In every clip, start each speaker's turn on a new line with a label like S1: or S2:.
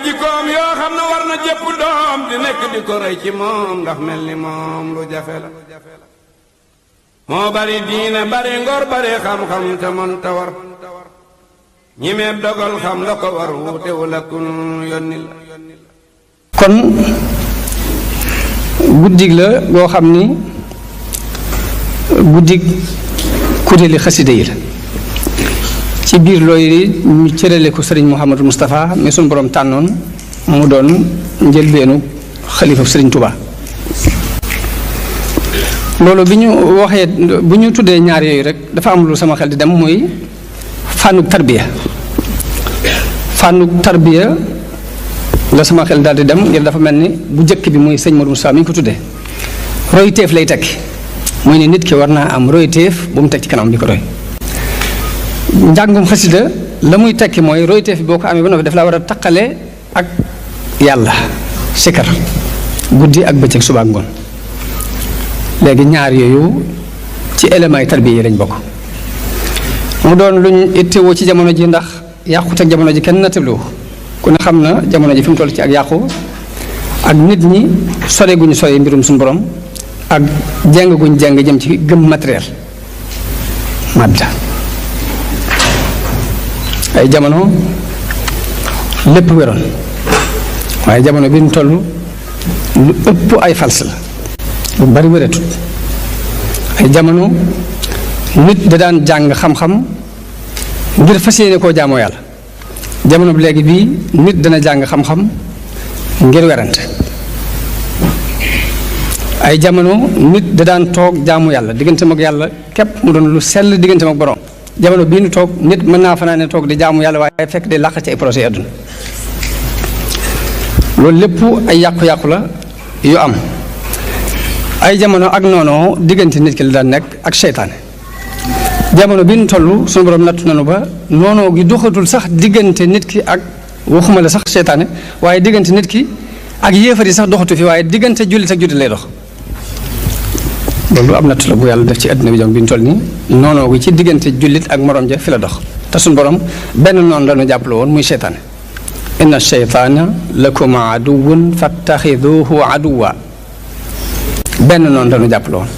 S1: jikkoom yoo xam ne war na jëpp doom di nekk di ko roy ci moom ndax mel ni moom lu jafe la moo bari diine bari ngor bari xam-xam te mën ta war ñi meeb dogal xam la ko war wuute wala kun yónni la
S2: kon guddig la goo xam ni guddig kuréeli xasida yi la ci biir looy ñu cërale ko sëriñ Mouhamadou Moustapha mi suñu borom tànnoon mu doon njëlbeenu xalifa sëriñ Touba. loolu bi ñu waxee bu ñu tuddee ñaar yooyu rek dafa am lu sama xel di dem mooy fànnuk tarbiya la sama xel daal di dem ngir dafa mel ni bu njëkk bi muy sëñ Modou Moustapha mi ñu ko tuddee royteef lay tekki mooy ne nit ki war naa am royteef bu mu teg ci kanam di ko roy njàngum xasida la muy tekki mooy royteef bi boo ko amee ba noppi daf laa war a taqale ak yàlla sikar guddi ak bëccëg suba ak ngoon léegi ñaar yooyu ci éléments yi tarbiya yi lañ bokk mu doon luñ ittewoo ci jamono ji ndax yàqut ak jamono ji kenn nattabliwu ku ne xam na jamono ji fi mu toll ci ak yàqu ak nit ñi sore guñu sore mbirum suñu borom ak jeng guñ jeng jëm ci gëm matériel madda ay jamono lépp wéroon waaye jamono bi ñu toll lu ëpp ay fals la lu bari wératut ay jamono nit da daan jàng xam-xam ngir fas yéene koo jaamoo yàlla jamono bi léegi bii nit dana jàng xam-xam ngir werante ay jamono nit da daan toog jaamu yàlla digganteem ak yàlla képp mu doon lu sell digganteem ak borom jamono bii nu toog nit mën naa fanaa ne toog di jaamu yàlla waaye fekk di làq ci ay projet yi àdduna loolu lépp ay yàqu-yàqu la yu am ay jamono ak noonoo diggante nit ki la daan nekk ak seytaane jamono bi ñu toll suñu borom nattu nanu ba noonoo gi doxatul sax diggante nit ki ak waxuma la sax seytaane waaye diggante nit ki ak yéefar yi sax doxatu fi waaye diggante jullit ak jullit lay dox loolu am nattu la bu yàlla def ci àddina bi jom bi ñu toll nii noonoo gi ci diggante jullit ak morom ja fi la dox te suñu borom benn noonu la ñu jàppale woon muy seytaane inna seytaana lakum aduwwun fattaxiduhu aduwwa benn noonu la ñu jàppale woon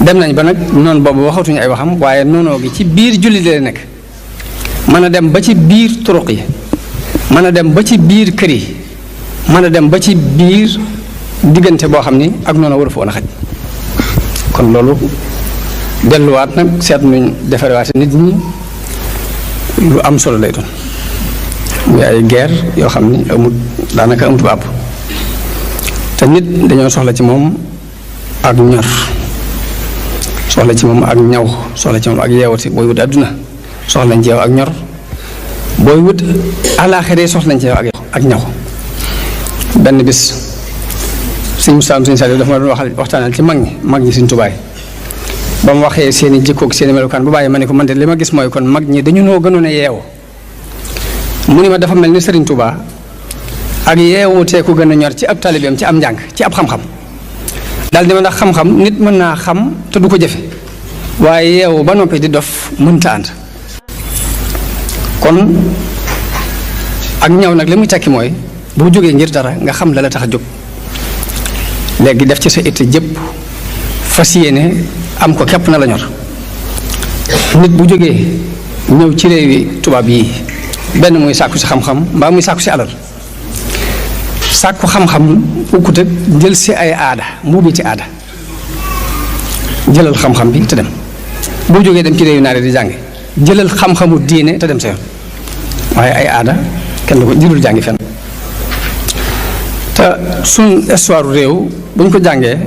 S2: dem nañ ba nag noonu boobu waxatuñu ay waxam waaye noonoo gi ci biir jullit la nekk mën a dem ba ci biir turuq yi mën a dem ba ci biir kër yi mën a dem ba ci biir diggante boo xam ni ak noonu waru fa woon a xaj kon loolu delluwaat nag seet nuñ defarewaate nit ñi lu am solo lay doon muy ay guerre yoo xam ni amut daanaka amut ba àpp te nit dañoo soxla ci moom ak ñor soxla ci moom ak ñaw soxla ci moom ak yeewati booy wut àdduna soxla nañ ci yow ak ñor booy wut àllaaxira soxla nañ ci yow ak ñaw benn bis sëñ Moussa sëñ Saliou dafa ma doon waxtaanal ci mag ñi sëñ Tuubaa ba mu waxee seen i jikkoog seen i melukaan bu bàyyi ma ne ko man de li ma gis mooy kon mag ñi dañu noo gënoon a yeewu mu ni ma dafa mel ni Sëriñ Tuubaa ak yeewutee ku gën a ñor ci ab taalibeem ci am njàng ci ab xam-xam daal di ma ndax xam-xam nit mën naa xam te du ko jëfe waaye yeewu ba noppi di dof mënta ànd kon ak ñaw nag li muy tekki mooy boo jógee ngir dara nga xam la la tax a jóg léegi def ci sa itte jëpp fas yéene am ko képp na la ñor nit bu jógee ñëw ci réewi tubaab yi benn muy sàkku si xam-xam mbaa muy sàkku si alal sàkku xam-xam ukkut ak jël si ay aada mbuubi ci aada jëlal xam-xam bi te dem boo jógee dem ci réewi naare di jàngi jëlal xam-xamu diine te dem sa yoon waaye ay aada kenn du ko jëlul jàngi fenn te suñ histoire réew bu ñu ko jàngee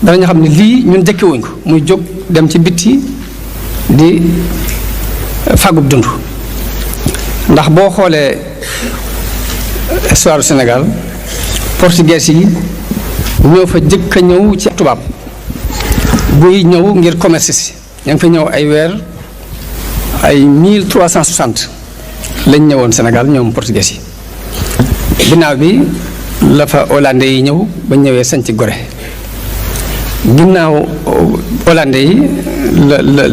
S2: danañu xam ne lii ñun jëkkewuñ ko muy jóg dem ci bitti di fàggub dund ndax boo xoolee histoire Sénégal portugais yi ñoo fa jëkk a ñëw ci tubaab buy ñëw ngir commerce si ña ngi fa ñëw ay weer ay 1360 lañ ñëwoon Sénégal ñoom portugais yi ginnaaw bi la fa hollandais yi ñëw ba ñëwee sañ ci Gorée ginnaaw hollandais yi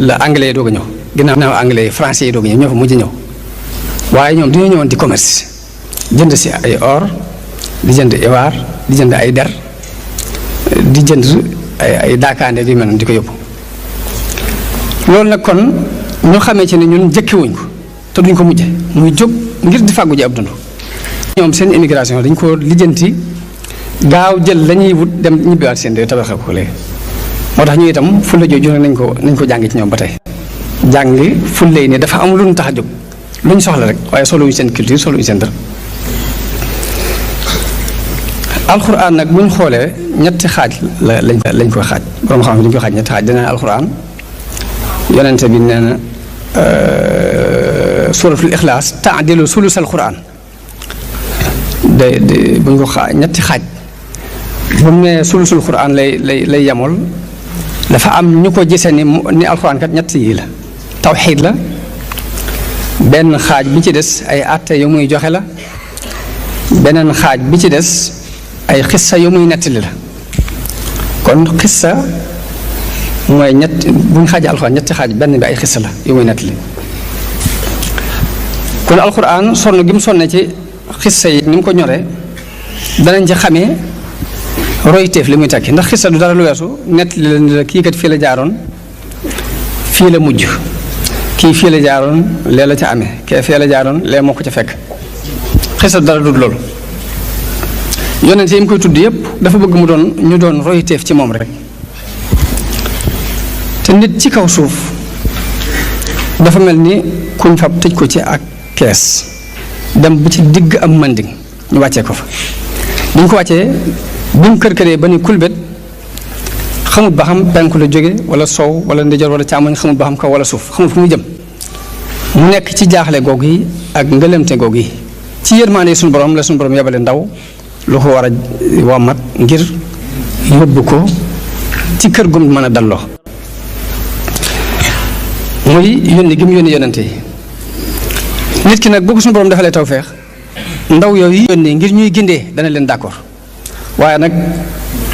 S2: la anglais yi doog a ñëw ginnaaw anglais yi français yi doog a ñëw ñoo fa mujj ñëw waaye ñoom dañoo ñëwoon di commerce jënd si ay or di jënd iwaar di jënd ay der di jënd ay daakaande yu mel noonu di ko yóbbu loolu nag kon ñu xamee ci ne ñun jëkkewuñ ko te duñ ko mujje muy jóg ngir di fàggu ji ab dund ñoom seen immigration dañ ko lijjanti gaaw jël la ñuy wut dem ñibbiwaat seen réew tabaxee ko léegi moo tax ñu itam fulla jooju nañ ko jàng ci ñoom ba tey jàngi fulla yi ne dafa am lu ñu tax a jóg lu ñu soxla rek waaye solo wuñ seen culture solo wuñ seen dara alxuraan nag bu ñu xoolee ñetti xaaj lañ koy xaaj borom xam-xam dañ koy xaaj ñetti xaaj dina alxuraan yonente bi nee na suratul ixlaas taadilu sulus alxuraan de bu ñu ko xaaj ñetti xaaj bu mu nee sulusul xuraan lay yemul dafa am ñu ko gisee ni alxuraan kat ñett yi la tawxiid la benn xaaj bi ci des ay àtte yu muy joxe la beneen xaaj bi ci des ay xissa yu muy nettali la kon xissa mooy bu ñu xaajee alxuraan ñetti xaaj benn bi ay xissa la yu muy nettali kon alxuraan sonn gi mu sonne ci xissa yi ni mu ko ñoree danañ ci xamee royteef li muy tekki ndax xissa du dara lu weesu nettali la ni la kii kat fii la jaaroon fii la mujj kii fii la jaaroon lee la ca amee kee fii la jaaroon lee moo ko ca fekk xissa du dara du loolu yonent yi mu koy tudd yépp dafa bëgg ñu doon royteef ci moom rek te nit ci kaw suuf dafa mel ni kuñ fab tëj ko ci ak kees dem ba ci digg am manding ñu wàccee ko fa bu ñu ko wàccee bi mu kër-këree ba ni kulbét xamut ba xam penku la jóge wala sow wala ndijoor wala càmmoñ xamut ba xam kaw wala suuf xamut fu muy jëm mu nekk ci jaaxle googu yi ak ngëlëmte googu yi ci yërmaande suñu borom la suñu borom yebale ndaw lu ko war a wommat ngir yóbbu ko ci kër gum mën a dalloo muy yónni gi mu yónni yonente yi nit ki nag boo ko suñu borom defalee tawfeex ndaw yooyu yónni ngir ñuy gindee dana leen d'accord waaye nag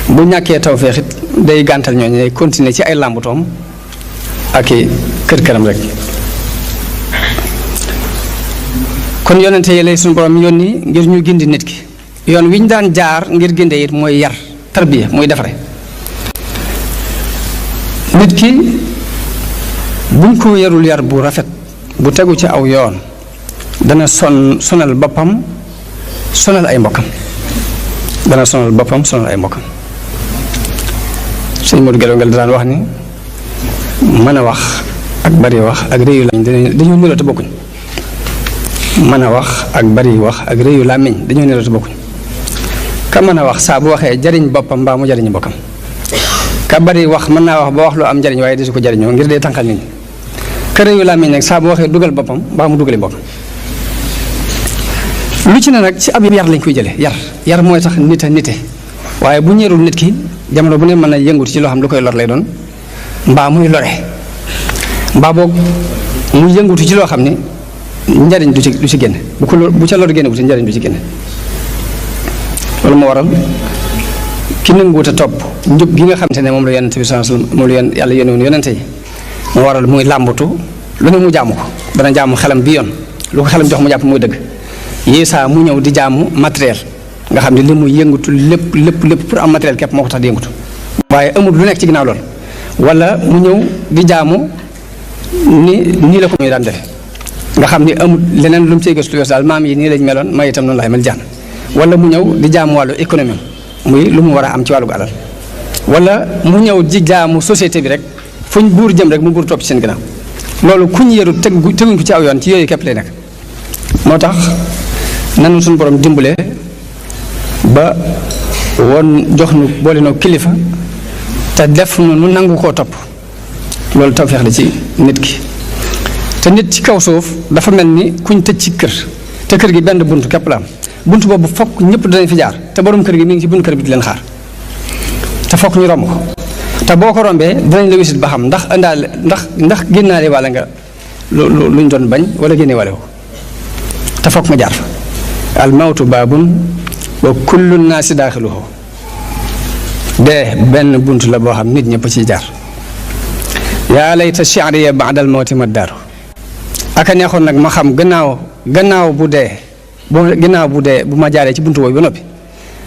S2: bu ñàkkee tawfeex it day gàntal ñooñu day continuer ci ay làmbutoom ak i kër-këram rek kon yonente yi lay suñu borom yónni ngir ñu gindi nit ki yoon wi ñu daan jaar ngir ginde it mooy yar tarbiya muy defare nit ki buñ ko yarul yar bu rafet bu tegu ci aw yoon dana sonal boppam sonal ay mbokkam sëñ Modou Gelo Ngel daan wax ni mën a wax ak bari wax ak réyu làmmiñ dañoo niroo te bokkuñ mën a wax ak bari wax ak réyu làmmiñ dañoo niroo te bokkuñ ka mën a wax saa bu waxee jariñ boppam mbaa mu jariñu bokkam ka bari wax mën naa wax ba wax lu am njariñ waaye desu ko jariñoo ngir dee tànqal nit ñi ka réyu làmmiñ nag saa bu waxee dugal boppam mbaa mu dugali boppam lu ci ne nag ci ab yar lañ koy jële yar mooy tax nit a nite waaye bu ñeerul nit ki jamono bu ne mën na yëngut ci loo xam lu koy lor lay doon mbaa muy lore mbaa boog muy yëngutu ci loo xam ni njariñ du ci génne bu ca lor génne bu ci njariñ du ci génne loolu moo waral ki nanguwut a topp njub gi nga xamante ne moom la yonente bi sallallahu alayhi wasallam moom la yàlla yónni woon yonente yi moo waral muy làmbatu lu ne mu jaamu ko dana jaamu xelam bi yoon lu ko xelam jox mu jàpp muy dëgg yéesaa mu ñëw di jaamu matériel nga xam ne li muy yëngatu lépp pour am matériel képp moo ko tax di yëngatu waaye amul lu nekk ci ginnaaw lool wala mu ñëw di jaamu nii la ko muy daan defe nga xam ni amul leneen lu mu cey gëstu daal maam yi nii lañ meloon ma itam noonu laay mel jaan wala mu ñëw di jaamu wàllu économie muy lu mu war a am ci wàllu alal wala mu ñëw di jaamu société bi rek fuñ buur jëm rek mu buur topp ci seen ginnaaw loolu kuñ yëru teguñ ko ci aw yoon ci yooyu képp lay nekk moo tax nanu suñu borom dimbale ba woon jox nu boole noo kilifa te def nu nangu koo topp loolu tawfeex la ci nit ki te nit ci kaw suuf dafa mel ni kuñ tëj ci kër te kër gi benn bunt képp la am bunt boobu fokk ñëpp danañ fi jaar te borom kër gi mi ngi ci bunt kër bi di leen xaar te fokk ñu romb ko te boo ko rombee danañ la wisit ba xam ndax indaale ndax génnaale walla nga luñ doon bañ wala génne wale ko te fokk nga jaar fa al mawtu baabun wa kullu naasi daaxiluhu dee benn bunt la boo xam nit ñëpp ciy jaar yaa layta shi'riya ba'dal mawti ma daaru aka neexoon nag ma xam gannaaw bu dee ginnaaw bu ma jaaree ci buntu boobu ba noppi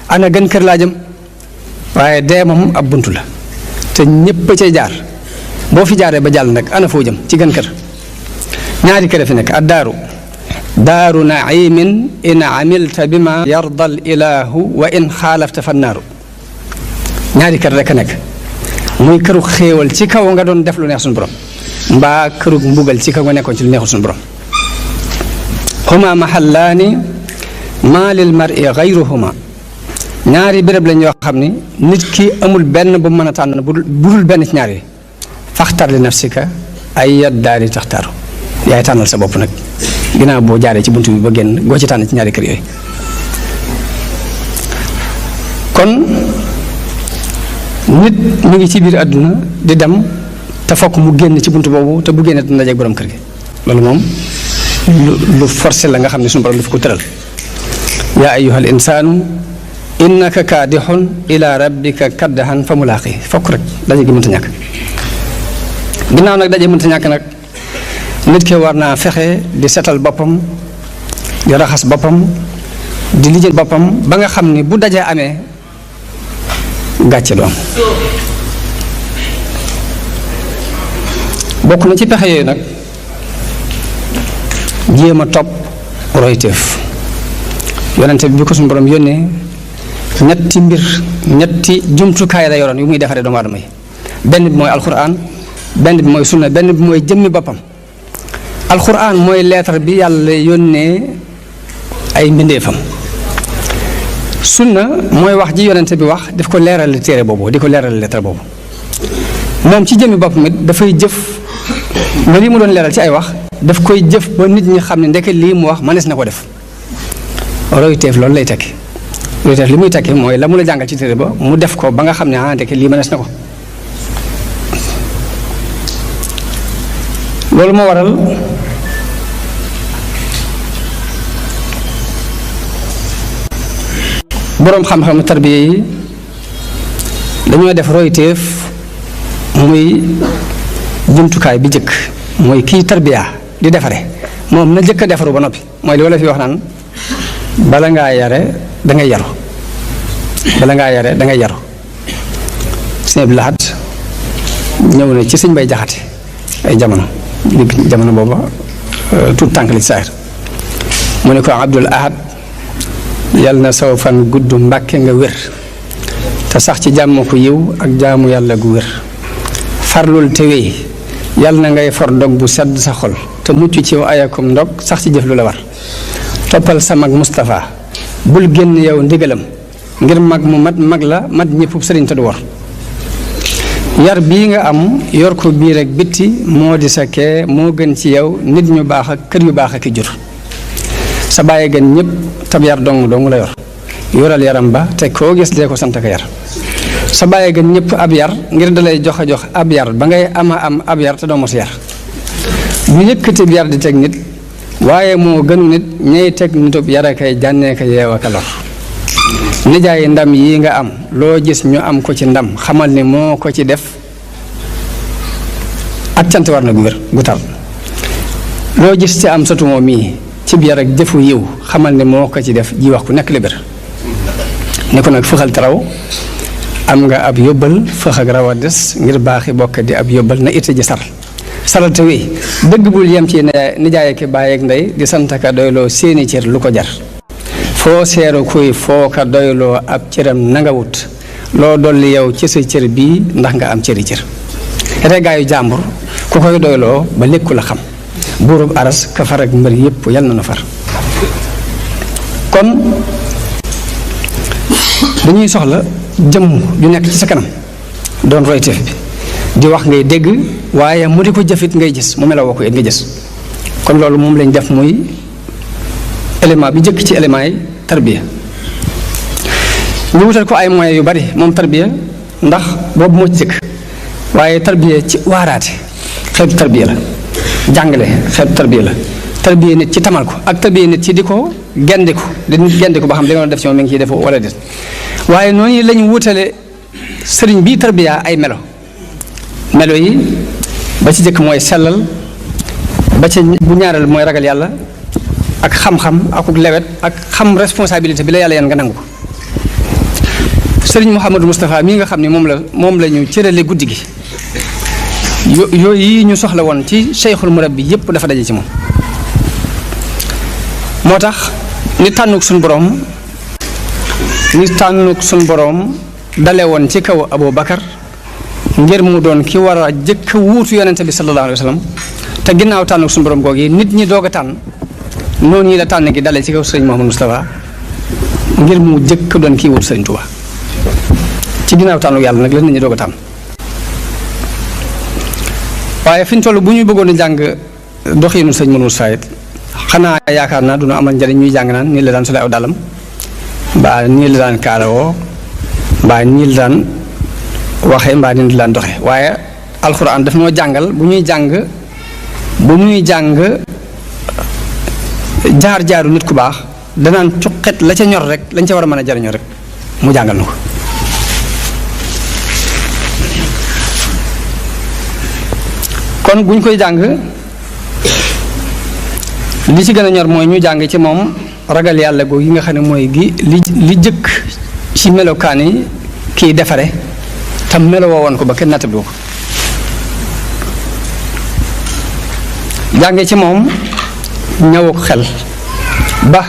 S2: ana gën kër laa jëm waaye dee moom ab buntu la te ñépp a cay jaar boo fi jaaree ba jàll nag ana foo jëm ci gën kër ñaari kër fi nekk ad daaru naimin in amilta bima yarda al ilahu wa in xaalafta fannaaru ñaari kër rek a nekk muy këru xéewal ci kaw nga doon def lu neex suñu borom mbaa këru mbugal ci kaw nga nekkoon ci lu neexul suñu borom huma mahallaani maa lil mar'i gayruhuma ñaari béréb lañ yoo xam ni nit ki amul benn bu mën a tànn bu dul benn ci ñaar yi faxtar li nafsika ay yaddaari taxtaaru yaay tànnal sa bopp nag ginnaaw boo jaaree ci buntu bi ba génn goo ci tànn ci ñaari kër yooyu kon nit mu ngi ci biir àdduna di dem te fokk mu génn ci buntu boobu te bu génnee dina dajeek borom kër gi loolu moom lu forcé la nga xam ne suñu borom daf ko tëral yaa ayyuhal insaanu innaka kaadixun ila rabbika kaddahan fa mulaaqi fokk rek daje gi mënta ñàkk ginnaaw nag daje mënta ñàkk nag nit ki war naa fexe di setal boppam di raxas boppam di lijjal boppam ba nga xam ni bu dajee amee gàcce du am bokk na ci pexe yooyu nag jéem a topp royteef yonente bi ko suñu borom yónnee ñetti jumtukaay la yoroon yu muy defaree doomu aadama yi benn bi mooy alxuraan benn bi mooy sunna benn bi mooy jëmmi boppam alxuraan mooy leetar bi yàlla yónnee ay mbindeefam sunna mooy wax ji yonente bi wax daf ko leeral téere boobu di ko leeral leetar boobu moom ci jëmmi boppam it dafay jëf nga lii mu doon leeral ci ay wax daf koy jëf ba nit ñi xam ne ndeke lii mu wax mënees na ko def royteef loolu lay tekki royteef li muy tekki mooy la mu la jàngal ci téere ba mu def ko ba nga xam ne ndeke lii mënees na ko loolu moo waral boroom xam-xam tarbiya yi dañoo def royteef muy jumtukaay bi jëkk mooy kii tarbiya di defare moom na jëkk a defaru ba noppi mooy li wala fi wax naan bala ngaa yare da ngay yaru bala ngaa yare da ngay yaru sëñ bi laxat ñëw na ci sëñ bay jaxate ay jamono booba tuut tànk li saayir mu ne ko Abdul Ahad yàlla na saw fan gudd mbàkke nga wér te sax ci jàmm ko yiw ak jaamu yàlla gu wér farlul te wéy yàlla na ngay for dog bu sedd sa xol te mucc ci yow ayakum ndog sax ci jëf lu la war toppal sa mag Moustapha bul génn yow ndigalam ngir mag mu mag la mat ñëpp sëriñ te du war yar bii nga am yor ko biir ak bitti moo di sa kee moo gën ci yow nit ñu baax ak kër yu baax ak i jur sa bàyyi gën ñëpp tab yar dong la yor yoral yaram ba te koo gis dee ko sant ko yar sa bàyyi gën ñëpp ab yar ngir dalay jox a jox ab yar ba ngay am ab yar te doo mos yar bu yëkkati bi yar di teg nit waaye moo gënu nit ñey teg nitub yar a kay jànnee ko yeew ak a lor nijaay ndam yi nga am loo gis ñu am ko ci ndam xamal ni moo ko ci def ak cant war na gu wér gu tar loo gis ci am satumoo mii ci biir ak jëfu yiw xamal ne moo ko ci def ji wax ku nekk la bir ne ko nag fëxal te raw am nga ab yóbbal fëx ak raw a des ngir baaxi bokk di ab yóbbal na itte ji saral te wéy dëgg bul yem ci nijaay ki bàyyi ak ndey di sant ka doyloo seeni cër lu ko jar foo seeru kuy foo ka doyloo ab cëram nanga wut loo dolli yow ci sa cër bii ndax nga am cëri cër regaayu jàmbur ku koy doyloo ba lékku la xam buurub aras ka far ak mbër yépp yal na nu far kon dañuy soxla jëmm ju nekk ci sa kanam doon royteef bi di wax ngay dégg waaye mu di ko jëfit ngay gis mu meloo ko it nga gis kon loolu moom lañ def muy élément bi jëkk ci élément yi tarbiya ñu wutal ko ay moyens yu bari moom tarbiya ndax boobu moo ci jëkk waaye tarbiya ci waaraate xeetu tarbiya la jàngale xeetu tarbiya la tarbiya nit ci tamal ko ak tarbiya nit ci di ko gendiku ba xam li nga doon def ci moom mi ngi ciy def wala déet waaye noonu lañu wutale sëriñ bi tarbiya ay melo yi ba ci jëkk mooy sellal ba ci bu ñaareel mooy ragal yàlla ak xam-xam akuk lewet ak xam responsabilité bi la yàlla yan nga nangu ko sëriñ Mouhamadou Moustapha mii nga xam ne moom la ñu cërale guddi gi yooyu yi ñu soxla woon ci Cheikhul Murabbi yépp dafa daje ci moom moo tax ni tànnuk suñ boroom dale woon ci kaw Abou Bakar ngir mu doon ki war a jëkk wuutu yonente bi sallallahu alayhi wa sallam te ginnaaw tànnuk suñ boroom googu nit ñi doog a tànn noonu yi la tànn gi dale ci kaw sëriñ Mouhamadou Moustapha ngir mu jëkk doon kii wuutu sëriñ Touba ci ginnaaw tànnuk yàlla nag la nit ñi doog a tànn waaye fi ñu toll bu ñuy bëggoon a jàng doxiinu sëñ Mourou Moussa it xanaa yaakaar naa duna amal njariñ ñuy jàng naan nii la daan sole aw dàllam mbaa nii la daan kaalawoo mbaa nii la daan waxee mbaa nii la daan doxe waaye alxuraan daf noo jàngal bu ñuy jàng jaar-jaaru nit ku baax danaan cuqet la ca ñor rek lañ ca war a mën a jariñoo rek mu jàngal na ko kon bu ñu koy jàng li ci gën a ñor mooy ñu jàng ci moom ragal yàlla googu yi nga xam ne mooy li jëkk ci melokaan yi kiy defare tam melo woo woon ko ba kenn nattablu ko jànge ci moom ñëwuk xel ba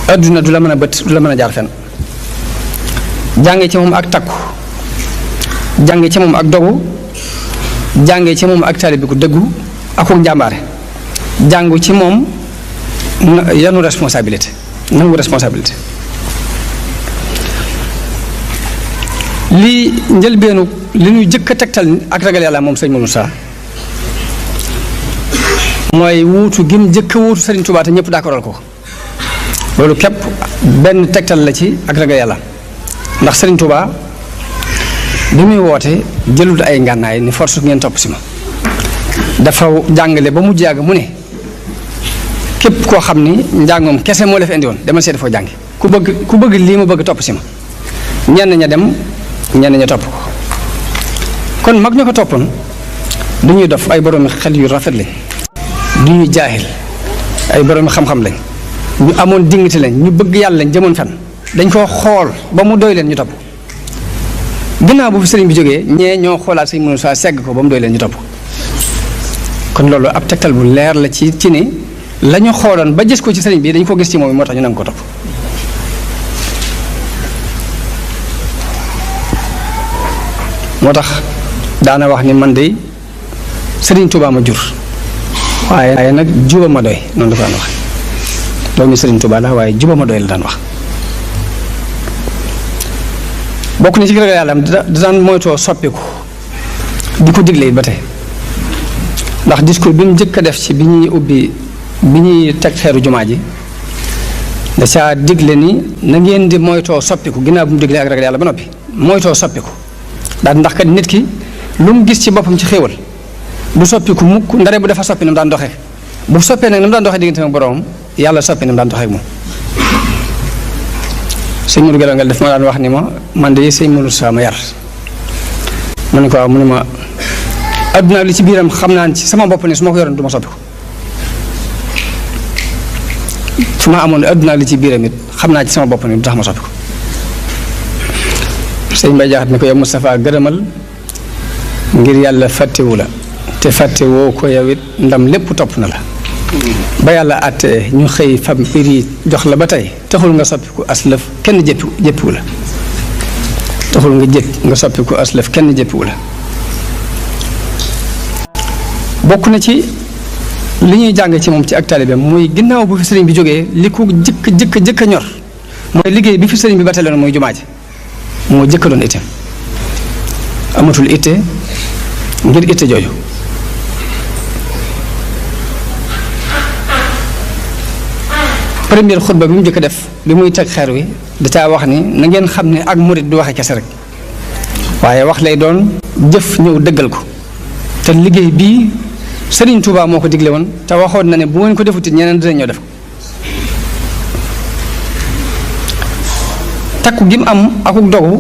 S2: adduna du la mën a bët du la mën a jaar fen jànge ci moom ak takku jànge ci moom ak dogu jànge ci moom ak taalibe ku dëggu akuk njàmbaare jàngu ci moom yanu responsabilité nangu responsabilité lii njëlbeenu li ñuy jëkk a tegtal ak ragal yàlla moom sëñ Moussa mooy wuutu gim jëkk a wuutu Sëriñ Tuubaa te ñëpp d'accordal ko loolu képp benn tegtal la ci ak ragal yàlla ndax Sëriñ Tuubaa bi muy woote jëlut ay ngànnaay ni force ngeen topp si ma dafa jàngale ba mu jàgg mu ne képp koo xam ni njàngoom kese moo la fi indi woon demal seeti foo jàngi ku bëgg lii ma bëgg topp si ma ñenn ña dem ñenn ña topp ko kon mag ñoo ko toppoon du ñuy dof ay boroomi xel yu rafet lañ du ñuy jaahil ay boroomi xam-xam lañ ñu amoon dignité lañ ñu bëgg yàlla lañ jëmoon fen dañ koo xool ba mu doy leen ñu topp ginnaaw bu fi sëriñ bi jógee ñee ñoo xoolaat sëñ Moussa segg ko ba mu doy leen ñu topp kon loolu ab tegtal bu leer la ci ni la ñu xooloon ba gis ko ci sëriñ bi dañ ko gis ci moom moo tax ñu nangu ko topp moo tax daana wax ni man de sëriñ Touba ma jur waaye nag juba ma doy noonu la ko daan wax doomi sëriñ Touba la waaye juba ma doy la daan wax bokk na ci ragal yàlla da daan moytoo soppiku di ko digle ba tey ndax discours bi mu njëkk a def ci bi ñuy teg xeeru jumaa ji da caa digle ni na ngeen di moytoo soppiku ginnaaw bu mu diglee ak ragal yàlla ba noppi moytoo soppiku daal ndax kat nit ki lu mu gis ci boppam ci xéewal du soppiku mukk ndare bu dafa soppi na mu daan doxee bu soppee nag na mu daan doxee diggante ak boroomam yàlla soppi na mu daan doxee ak moom sëñ Modou Gelongal daf ma daan wax ni ma man de sëñ Modou Sa ma yar ma ne ko waaw mu ne ma adduna li ci biiram xam naa ci sama bopp ni su ma ko yoroon du ma soppi ko su ma amoon adduna li ci biiram it xam naa ci sama bopp ni du tax ma soppi ko sëñ Mbay Jaxate ne ko yow Moustapha gërëmal ngir yàlla fàttewu la te fàttewoo ko yow it ndam lépp topp na la ba yàlla àtte ñu xëy fam mbir yi jox la ba tey taxul nga soppiku aslëf kenn jëppiwu la taxul nga soppiku aslëf kenn jëppiwu la bokk na ci li ñuy jàng ci moom ci ak taalibeem muy ginnaaw bu fi sëriñ bi jógee li ko jëkk a ñor mooy liggéey bi fi sëriñ bi bataloon muy jumaa ji moo jëkka doon itte amatul itte ngir itte jooju première xutba bi mu njëkk a def bi muy teg xeer wi da caa wax ni na ngeen xam ne ak murit du waxe kese rek waaye wax lay doon jëf ñëw dëggal ko te liggéey bii Sëriñ Tuubaa moo ko digle woon te waxoon na ne bu ngeen ko defutit ñeneen dinañ ñëw def ko takku gi mu am akuk dogu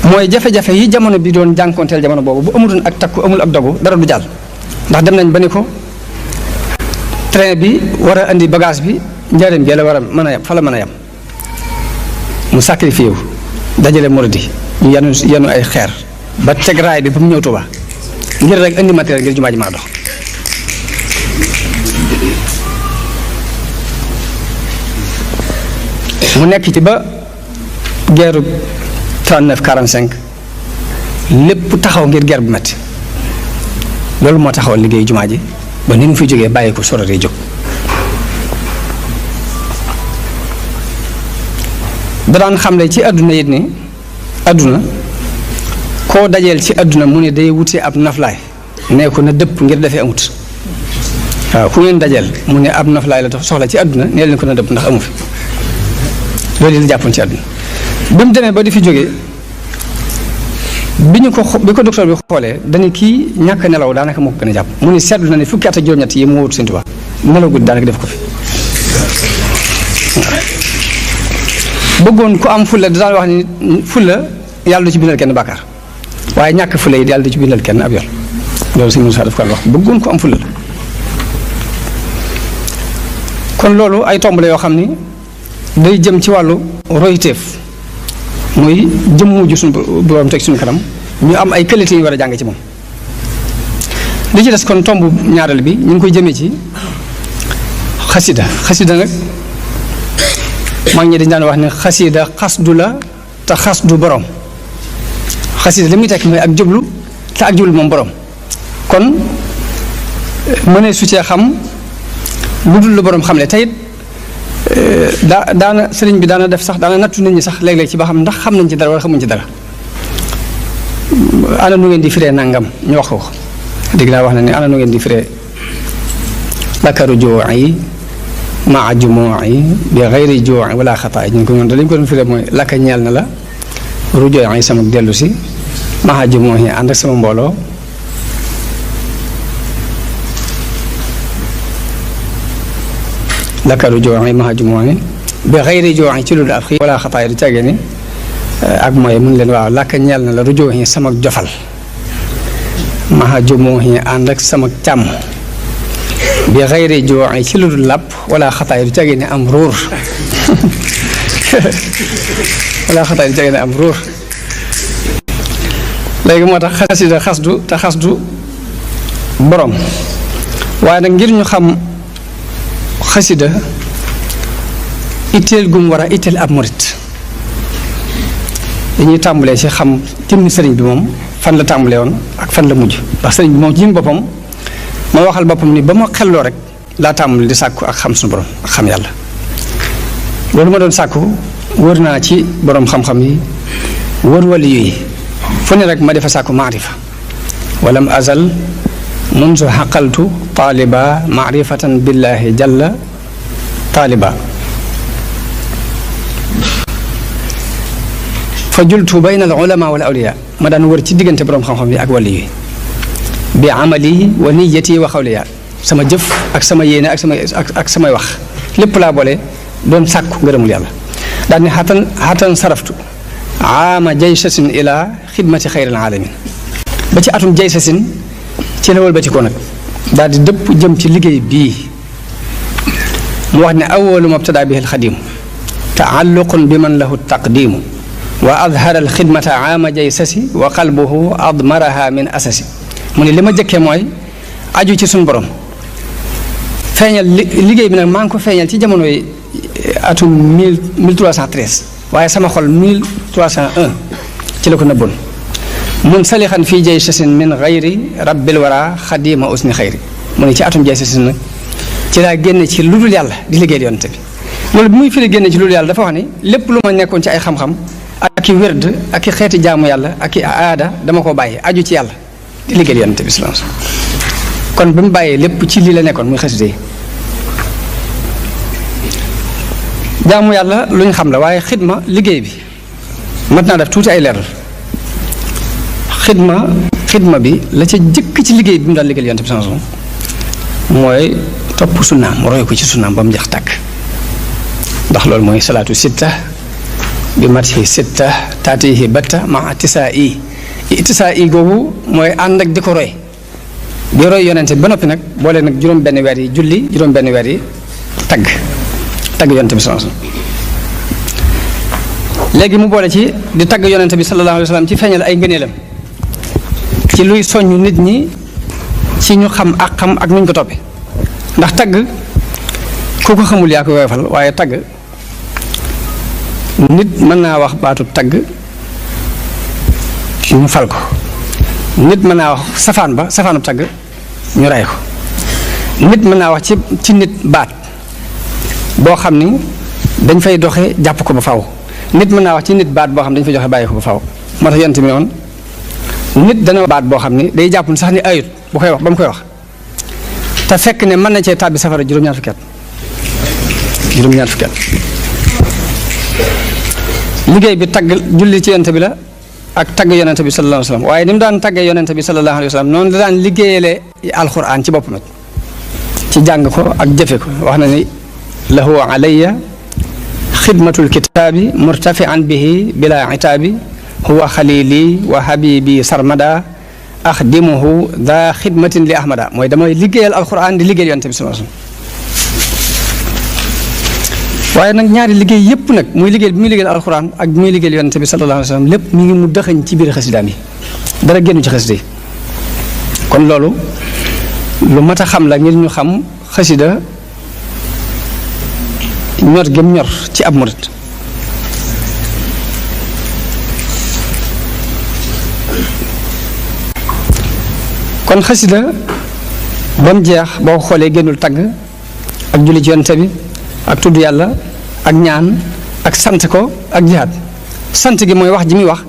S2: mooy jafe-jafe yi jamono bi doon jànkoonteel jamono boobu bu amutoon ak takku amul ak dogu dara du jàll ndax dem nañ ba ni ko train bi war a indi bagage bi njaareem gi la war a mën a yem fa la mën a yem mu sacrifié wu dajale murid yi ñu yanu ay xeer ba teg raay bi ba mu ñëw Tuuba ngir rek indi matériel ngir jumaa ji maa dox. mu nekk ci ba guerre 39-45 lépp taxaw ngir guerre bu metti loolu moo taxawal liggéeyu jumaa ji ba ni mu fi jógee bàyyi ko sororee jóg. da daan xamle ci àdduna it ni àdduna koo dajeel ci àdduna mu ne day wutee ab naflaay nee ko na dëpp ngir defee amut waaw ku ngeen dajeel mu ne ab naflaay la soxla ci àdduna nee leen ko na dëpp ndax amu fi loolu la jàppoon ci àdduna bi mu demee ba di fi jógee bi ko docteur bi xoolee dañu kii ñàkk nelaw daanaka moo ko gën a jàpp mu ne seetlu na ne fukki at ak juróom-ñett yi mu wóotu Sëñ Tuubaa nelaw guddi daanaka def ko fi bëggoon ku am fulla da daan wax ni fulla yàlla du ci bindal kenn bàkkaar waaye ñàkk fulla yi yàlla du ci bindal kenn ab yoon loolu Sëñ Muusaa daf ko wax bëggoon ku am fulla la kon loolu ay tomb la yoo xam ni day jëm ci wàllu royteef muy jëmmu ju suñu borom teg suñu kanam ñu am ay qualité yu war a jàng ci moom li ci des kon tomb ñaareel bi ñu ngi koy jëmee ci xasida nag mag ñi dañ daan wax ne xasida xasdu la te xasdu borom xasida li muy tekk mooy ak jublu te ak jublu moom borom kon mënee su cee xam lu dul lu borom xam le tey daana sëriñ bi daana def sax daana nattu nit ñi sax léeg-léeg ci ba xam ndax xam nañ ci dara wala xamuñ ci dara ana nu ngeen di firee nangam ñu wax ko dégg naa wax na ne ana nu ngeen di firee lakaru juu'i maa jumuu'i bi xayri juu'i wala xataay ñu ko ñoon da lañ ko doon firee mooy lakka ñeel na la rujuu'i sama dellu si maa jumuu'i ànd ak sama mbooloo lakaru juu'i maa jumuu'i bi xayri juu'i ci lu dul ab xiif wala xataay du càggee ni ak mooy mun leen waaw lakka ñeel na la rujuu'i sama jofal maa jumuu'i ànd ak sama càmm bi xayri juu'i ci lu dul làpp wala xataay du càggee ni am ruur wala xataay du càggee ni am ruur léegi moo tax xasida xasdu te xasdu borom waaye nag ngir ñu xam xasida itteel gum war a itteel ab murit dañuy tàmbalee ci xam jëmmi sëriñ bi moom fan la tàmbalee woon ak fan la mujj ndax sëriñ bi moom ci boppam ma waxal boppam ni ba ma xelloo rek laa tàmbali di sàkku ak xam suñu borom ak xam yàlla loolu ma doon sàkku wër naa ci borom xam-xam yi wër wali yi fu ne rek ma defa sàkku maarifa walam azal munzu xaqaltu taaliba maarifatan billahi jalla taaliba fa jultu bayna al ulama wal awliya ma daan wër ci diggante borom xam-xam yi ak wali yi bi amali wa niyati wa xawliya sama jëf ak sama yéene ak samay wax lépp laa boole doon sàkku ngërëmul yàlla daal ni xatan saraftu aama jaysasin ila xidmati xayril alamin ba ci atum jaysasin ci la wëlbati ko nag daal di dëpp jëm ci liggéey bii mu wax ne awalu mabtada bihi alxadimu taalluqun bi man lahu taqdimu wa adhara alxidmata aama jaysasi wa qalbuhu admaraha min asasi mu ne li ma jëkkee mooy aju ci suñu borom feeñal liggéey bi nag maa ngi ko feeñal ci jamono yi atum 1313 waaye sama xol 1301 ci la ko nëbboon mun salixan fii jay sasin min xayri rabbil wara xadima usni xayri mu ne ci atum jay sasin nag ci laa génne ci lu dul yàlla di liggéeyal yonte bi loolu bi muy firi génne ci lu dul yàlla dafa wax ni lépp lu ma nekkoon ci ay xam-xam ak i wérd ak i xeeti jaamu yàlla ak i aada dama ko bàyyi aju ci yàlla di liggéeyal yonte bi salaam kon bi mu bàyyee lépp ci lii la nekkoon muy xasida yi jaamu yàlla lu ñu xam la waaye xidma liggéey bi mat naa def tuuti ay leeral xidma bi la ca jëkk ci liggéey bi mu daan liggéeyal yonte bi sama mooy topp sunnaam roy ko ci sunnaam ba mu jax tàkk ndax loolu mooy salaatu sitta bi matihi sitta taatihi batta ma tisaa i googu mooy ànd ak di ko roy di roy yonente bi ba noppi nag boole nag juróom benn weer yi julli juróom benn weer yi tagg yonente bi sallallahu alayhi wasallam léegi mu boole ci di tagg yonente bi sallallahu alayhi wasallam ci feeñal ay ngëneelam ci luy soññ nit ñi ci ñu xam ak xam ak nuñ ko toppee ndax tagg ku ko xamul yaa ko woyofal waaye tagg nit mën naa wax baatu tagg ñu fal ko nit mën naa wax safaanu tagg ñu rey ko nit mën naa wax ci nit baat boo xam ni dañ fay doxe jàpp ko ba faw nit mën naa wax ci nit baat boo xam ne dañ fay joxe bàyyi ko ba faw moo tax yonent bi noonu nit dana baat boo xam ni day jàpp ni sax ni ayut bu koy wax ba mu koy wax te fekk ne mën na cee tàbbi safara juróom-ñaar fukki at liggéey bi tagg julli ci yonent bi la ak tagg yonent bi sallallahu alayhi wasallam waaye ni mu daan taggee yonent bi sallallahu alayhi wasallam noonu la daan liggéeyale alquran ci boppam ci jàng ko ak jëfe ko wax na ni lahu alayya xidmatul kitaabi murtafian bihi bila itaabi huwa xalili wa habibi sarmada axdimuhu da xidmatin li ahmada mooy damay liggéeyal alquran di liggéeyal yonent bi sallallahu alayhi wasallam waaye nag ñaari liggéey yépp nag muy liggéey bi muy liggéeyal alquran ak bi muy liggéeyal yonent bi sallallahu alayhi wasallam lépp mi ngi mu dëxañ ci biir xasidaam yi dara génnu ci xasida yi kon loolu lu mat a xam la ngir ñu xam xasida ñor gëm ñor ci ab murit kon xasida ba mu jeex boo ko xoolee génnul tagg ak julli ci yonent bi ak tudd yàlla ak ñaan ak sant ko ak jihaad sant gi mooy wax ji muy wax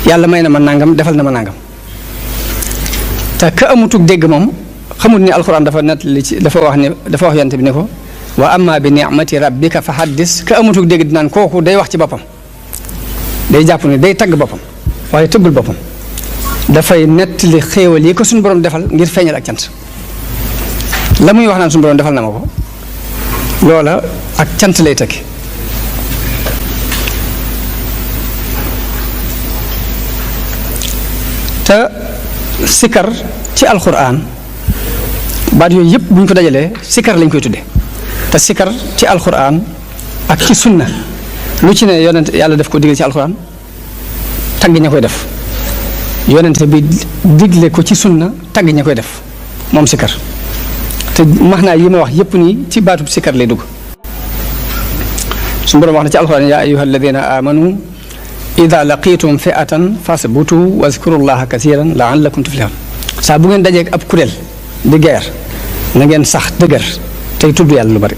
S2: yàlla may na ma nangam defal na ma nangam te ka amutug dégg moom xamul ni alxuraan dafa nett li ci dafa wax yonent bi ne ko wa amma bi ni'mati rabbika fa haddis ka amutug dégg dinaan kooku day wax ci boppam day jàpp ne day tagg boppam waaye tëggul boppam dafay nettali xéewal yi ko suñu borom defal ngir feeñal ak cant la muy wax naan suñu borom defal na ma ko loola ak cant lay tekki te sikar ci alxuraan baat yooyu yëpp bu ñu ko dajalee sikar lañ koy tudde te sikar ci alxuraan ak ci sunna lu ci ne yonent yàlla def ko digal ci alxuraan tagg ña koy def yonent bi digle ko ci sunna tagg ña koy def moom sikar te max naa yi ma wax yépp nii ci baatub sikar lay dugg su borom wax na ci alxuraan yaa ayyuha alladina amanu ida laqitum fi'atan fasbutu wazkuru llaha kasiran la'allakum tuflihun saa bu ngeen dajeeg ab kuréel di geer na ngeen sax dëgër tey tudd yàlla lu bari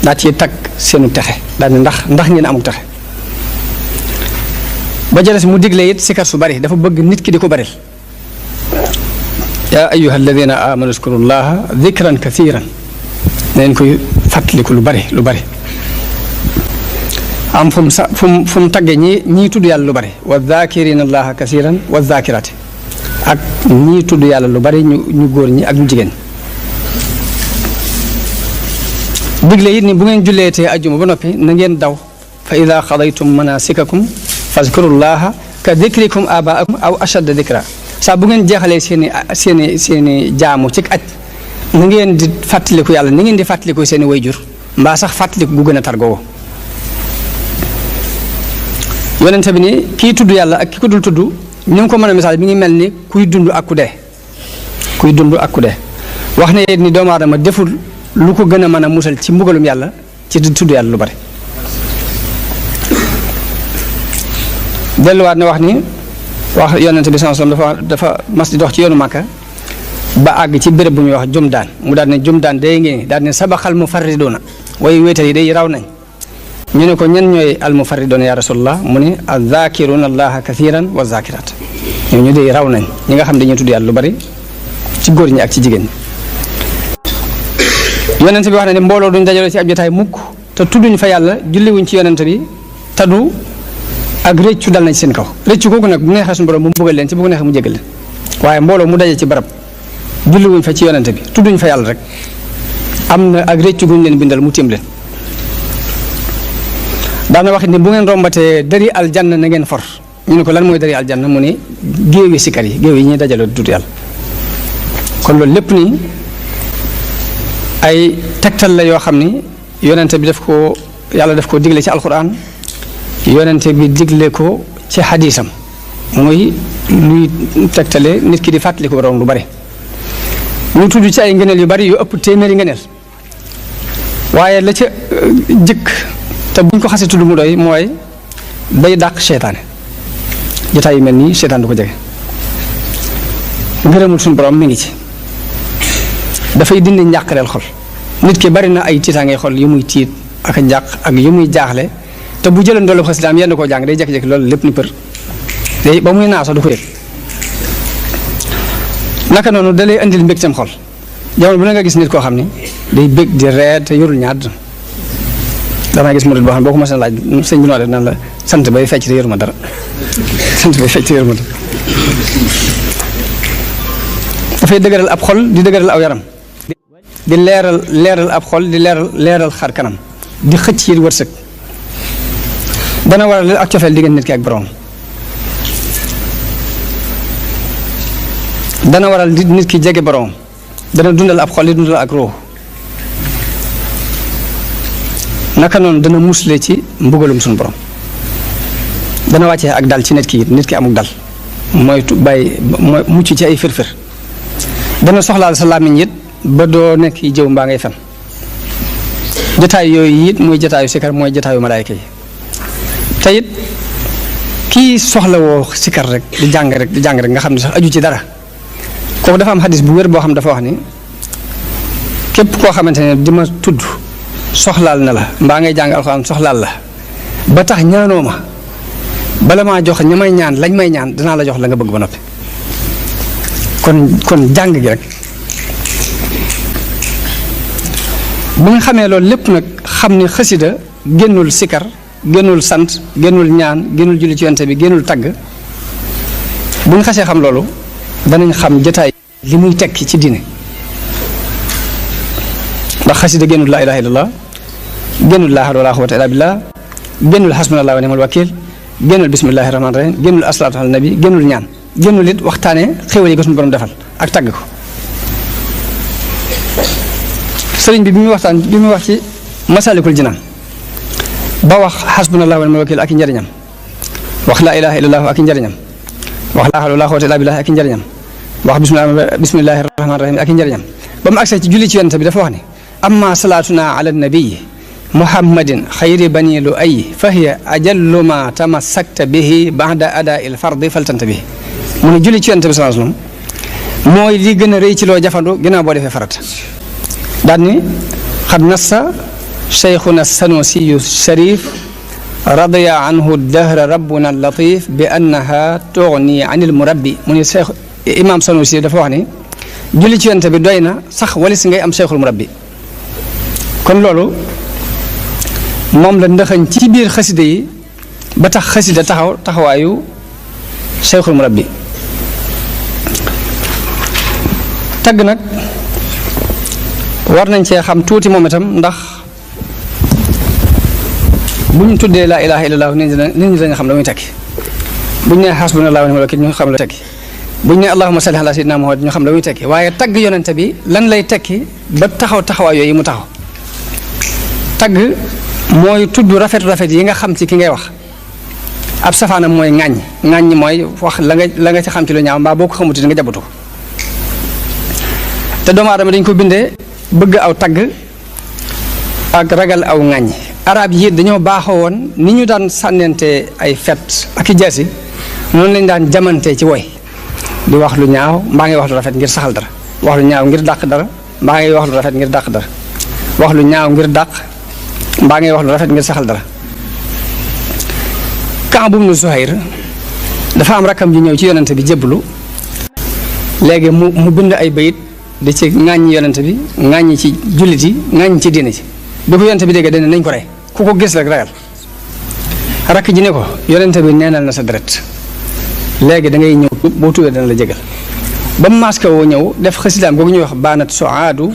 S2: daa ci tag seenu texe daal ne ndax ngeen amul texe ba jëles mu digle it sikar su bari dafa bëgg nit ki di ko baril yaa ayyuha alladina amanu uzkuru llaha dhikran kathiran na ngeen koy fàttaliku lu bari am fu mu taggee ñii tudd yàlla lu bari wa dhakirina allaha kathiran wa dhakirati ak ñii tudd yàlla lu bari ñu góor ñi ak ñu jigéen digle it ni bu ngeen julleetee ajjuma ba noppi na ngeen daw fa ida xadaytum manasikakum fazkurullaha ka dikrikum abaakum aw ashadda dikra saa bu ngeen jeexalee seeni jaamu ci aj na ngeen di fàttaliku yàlla ni ngeen di fàttaliku seeni wayjur mbaa sax fàttaliku gu gën a targoo yonente bi ni kii tudd yàlla ak ki ko dul tudd ñu ngi ko mën a misaal mi ngi mel ni kuy dund ak ku dee wax ne ni doomu aadama deful lu ko gën a mën a musal ci mbugalum yàlla ci di tudd yàlla lu bari delluwaat na wax ni wax yonente bi sallallahu alayhi wasallam dafa mas di dox ci yoonu Màkka ba àgg ci béréb bu ñuy wax Jumdaan mu daal ne Jumdaan day ngeen daal ne sabaxal mufarriduuna way wéetal yi day raw nañ ñu ne ko ñan ñooy al mufarriduuna ya rasulullah mu ne azakiruna allaha kathiran wa zakirat ñoo ñu day raw nañ ñi nga xam dañuy tudd yàlla lu bari ci góor ñi ak ci jigéen ñi yonente bi wax na ne mbooloo duñ dajaloo ci ab jotaay mukk te tudduñ fa yàlla julliwuñ ci yonente bi tadu ak rëccu dal na ci seen kaw rëccu kooku nag bu neexee suñu borom mu bëggal leen ci bu ko neexee mu jégal leen waaye mbooloo mu daje ci barab julliwuñ fa ci yonente bi tudduñ fa yàlla rek am na ak rëccu guñ leen bindal mu tiim leen daana wax ni bu ngeen rombatee dari aljanna na ngeen for ñu ne ko lan mooy dari aljanna mu ne géewi sikar yi géew yi ñuy dajaloo di tudd yàlla. kon loolu lépp nii ay tegtal la yoo xam ni yonente bi yàlla daf ko digle ci alquran yonente bi digle ko ci xadiisam muy luy tegtale nit ki di fàttali ko borom lu bari. ñu tudd ci ay ngëneel yu bari yu ëpp téeméeri ngëneel waaye la ca jëkk te buñ ko xasee tudd mu doy mooy day dàq seytaane jotaay yu mel nii seytaan du ko jege. ngërëmul suñu borom mi ngi ci dafay dindi njàqareel xol nit ki bari na ay tiitaangay xol yu muy tiit ak njàq ak yu muy jaaxle te bu jëlee ndoolu xasidaam yenn koo jàng day jékki-jékki loolu lépp ni për day ba muy naa sax du ko yëg. naka noonu da lay andil mbégteem xol jamono bu ne nga gis nit koo xam ni day bég di ree te yorul ñaar damay gis murid boo xam ne boo ko mos a laaj sëñ bi noo def nan la sant bay fecc te yoruma dara sant bay fecc te yoruma dara. dafay dëgëral ab xol di dëgëral aw yaram di leeral ab xol di leeral xar kanam di xëcc yi wërsëg dana waral ak cofeel diggante nit ki ak borom dana waral nit ki jege borom dana dundal ab xol di dundal ak ruux naka noonu dana musle ci mbugalum suñu borom dana wàccee ak dal ci nit ki amuk dal mooy mucc ci ay firfir dana soxlaal sa làmmiñ it ba doo nekk jëw mbaa ngay fen jataay yooyu it muy jataayu sikar mooy jataayu malaayka yi te it kii soxla woo sikar rek di jàng rek nga xam ne sax aju ci dara kooku dafa am xadis bu wér boo xam dafa wax ni képp koo xamante ne di ma tudd soxlaal na la mbaa ngay jàng alxuraan soxlaal la ba tax ñaanoo ma bala maa jox ña may ñaan lañ may ñaan danaa la jox la nga bëgg ba noppi kon jàng gi rek bu nga xamee loolu lépp nag xam ni xasida génnul sikar génnul sant génnul ñaan génnul julli ci yonte bi génnul tagg bu nga xasee xam loolu danañ xam jotaay li muy tekki ci diine ndax xasida génnul laa ilaha illallah génnul laa hawla wala quwwata illa billah génnul hasbunallahu wa ni'mal wakil génnul bismillahi rahmaani rahim génnul asalaatu ala nabi génnul ñaan génnul it waxtaane xéwal yi ko suñu borom defal ak tagg ko sëriñ bi muy wax ci masalikul jinaan ba wax hasbunallahu wa ni'mal wakil ak i njëriñam wax laa ilaha illallah ak i njëriñam wax laa hawla wala quwwata illa billah ak i njëriñam wax bismillahi rahmaani rahim ak i njëriñam ba mu agsee ci julli ci yonent bi dafa wax ne amma salaatuna ala nabii muhammadin xayri bani lu ay fa hiya ajallu ma tamassakta bihi ba'da adaa il fardi faltanta bihi mu ne julli ci yonent bi sallallahu alayhi wasallam mooy li gën a rëy ci loo jafandu ginnaaw boo defee farata daal ni xad nassa cheikhuna sanusiyu sharif radiya anhu dahra rabbuna latif bi annaha tughni anil murabbi mu ne cheikh imam sanusi dafa wax ni julli ci yonent bi doy na sax walis ngay am cheikhul murabbi kon loolu moom la ndaxañ ci biir xasida yi ba tax xasida taxawaayu cheikhul murabbi tagg nag war nañ cee xam tuuti moom itam ndax bu ñu tuddee laa ilaha illallah nit ñi dañu xam la muy tekki bu ñu nee hasbunallahu wa ni'mal wakil ñu xam la tekki bu ñu nee allahumma salli ala sayyidina muhammad ñu xam la muy tekki waaye tagg yonente bi lan lay tekki ba taxawaay yooyu mu taxaw tagg mooy tudd rafet yi nga xam ci ki ngay wax ab safaanam mooy ŋàññ mooy wax la nga ci xam ci lu ñaaw mbaa boo ko xamuti nga jabatu ko te doomu aadama dañ ko bindee bëgg aw tagg ak ragal aw ŋàññ arab yi dañoo baaxoo woon ni ñu daan sànnente ay fet ak i jaasi noonu lañ daan jamante ci woy di wax lu ñaaw mbaa ngay wax lu rafet ngir saxal dara wax lu ñaaw ngir dàq dara mbaa ngay wax lu rafet ngir dàq dara wax lu ñaaw ngir dàq mbaa ngay wax lu rafet ngir saxal dara Kaab ibnu Zuhayr dafa am rakkam ji ñëw ci yonente bi jébbalu léegi mu bind ay bayit di ci ŋàññi yonente bi ŋàññi ci jullit yi ŋàññi ci diine ci bi ko yonente bi déggee dañ nañ ko rey ku ko gis rek ragal rakk ji ne ko yonente bi neenal na sa deret léegi da ngay ñëw boo tuubee dana la jégal ba mu maaska woo ñëw def xasidaam googu ñuy wax baanat soaadu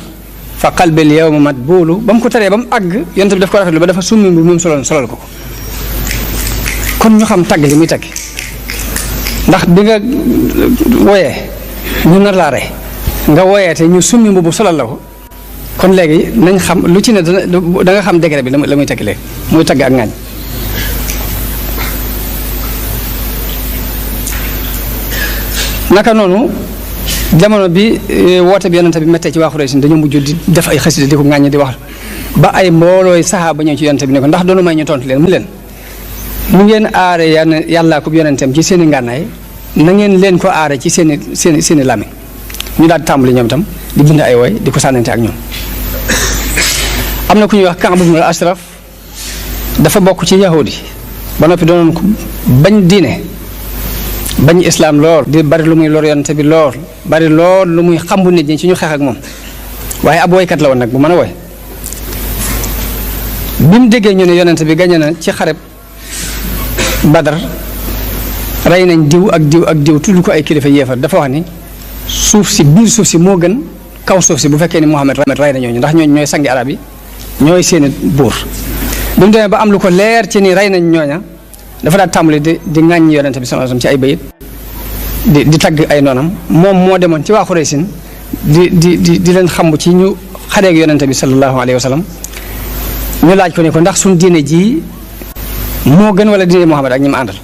S2: fa qalbil yawma matbuulu ba mu ko taree ba mu àgg yonente bi daf ko rafetlu ba dafa summi bi moom solal ko kon ñu xam tagg li muy tagg ndax bi nga woyee ñu nar laa rey nga woyee te ñu summi mbubu solal la ko kon léegi nañ xam lu ci ne da nga xam degré bi la muy tekki léegi muy tagg ak ŋaañ. naka noonu jamono bi woote bi yonente bi méttee ci waa Xuraysh dañoo mujj di def ay xasida di ko ŋaañ di wax ba ay mboolooy saxaaba ñëw ci yonente bi ne ko ndax doonu may ñu tontu leen mu leen mu ngeen aare yàllaa ko yonenteem ci seen i ngànnaay na ngeen leen ko aare ci seen i làmmiñ ñu daal di tàmbali ñoom itam di bind ay woy di ko sànnante ak ñoom. am na ku ñuy wax Kaab ibn al-Ashraf dafa bokk ci yahudi ba noppi doonoon ko bañ diine bañ islaam lool di bari lu muy lor yonente bi lool bari lool lu muy xambu nit ñi ci ñu xeex ak moom waaye ab woykat la woon nag bu mën a woy bi mu déggee ñu ne yonente bi gañe na ci xareb Badar rey nañ diw ak diw ak diw tudd ko ay kilifa yéefar dafa wax ni suuf si biir suuf si moo gën kaw suuf si bu fekkee ni Muhammad rey na ñooñu ndax ñooñu ñooy sangi arab yi ñooy seeni buur bi mu demee ba am lu ko leer ci ni rey nañ ñooña dafa daal tàmbali di ŋàññi yonente bi sallallahu alayhi wasallam ci ay bayit di tagg ay noonam moom moo demoon ci waa Xuraysin di leen xambu ci ñu xareeg yonente bi sallallahu alayhi wasallam ñu laaj ko ne ko ndax suñ diine ji moo gën wala diine Muhammad ak ñi mu àndal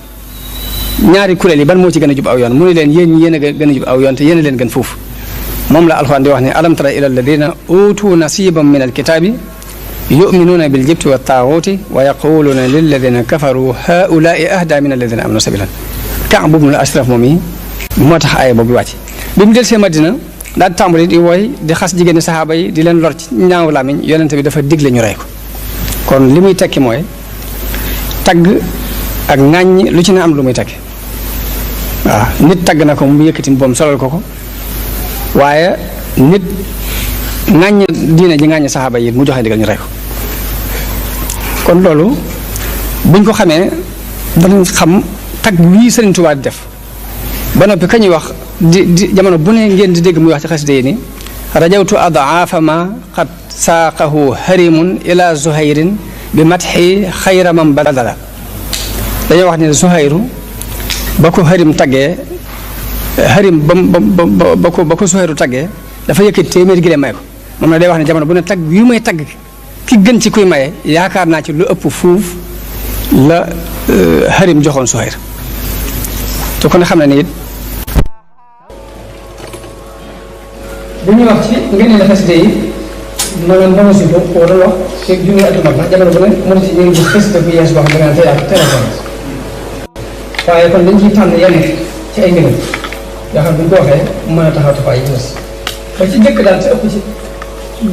S2: ñaari kuréel yi ban moo ci gën a jub aw yoon mu ne leen yéen a gën a jub aw yoon te yéen a leen gën foofu moom la alxuraan di wax ne alam tara ila alladina utu nasiban min alkitabi yuminuuna biljibti wa taaguuti wa yaquluuna lilladina kafaru haulaai ahda min alladina amanu sabilan Kaab ibn al-Ashraf moom yi moo tax aaya boobu wàcc bi mu del see Madina daal di tàmbali di wooy di xas jigéeni saxaaba yi di leen lor ci ñaaw làmmiñ yonente bi dafa digle ñu rey ko kon li muy tekki mooy tagg ak ŋàññ lu ci ne am lu muy tekki waaw nit tagg na ko mu yëkkati boom solal ko waaye nit ŋàññ diine ji ŋàññ saxaaba yi mu joxe digal ñu rey ko kon loolu buñ ko xamee danañ xam tagg wii Sëriñ Tuubaa di def ba noppi ka ñuy wax di jamono bu ne ngeen di dégg muy wax ci xasida yi ni rajawtu adaafa ma qad saaqahu harimun ila zuhayrin bi matxi xayra man badala dañoo wax ne zuhayru ba ko harim taggee harim ba ko zuhayru taggee dafa yëkkati téeméeri gi may ko moom na day wax ne jamono bu ne tagg yu may tagg ki gën ci kuy maye yaakaar naa ci lu ëpp fuuf la harim joxoon zuhayr te kon xam na ne it bu ñuy wax ci ngeen la xasida yi noonu si ko wala wax ci junni atuma ndax jamono bu ne mën ci ñu ngi gis xasida bu yees boo xam ne da nga tey ak téléphone waaye kon dañ ciy tànn yenn ci ay ngëneel yoo xam ne bu ñu ko waxee mën a taxaw taxawaay yi des ba ci njëkk daal ci ëpp ci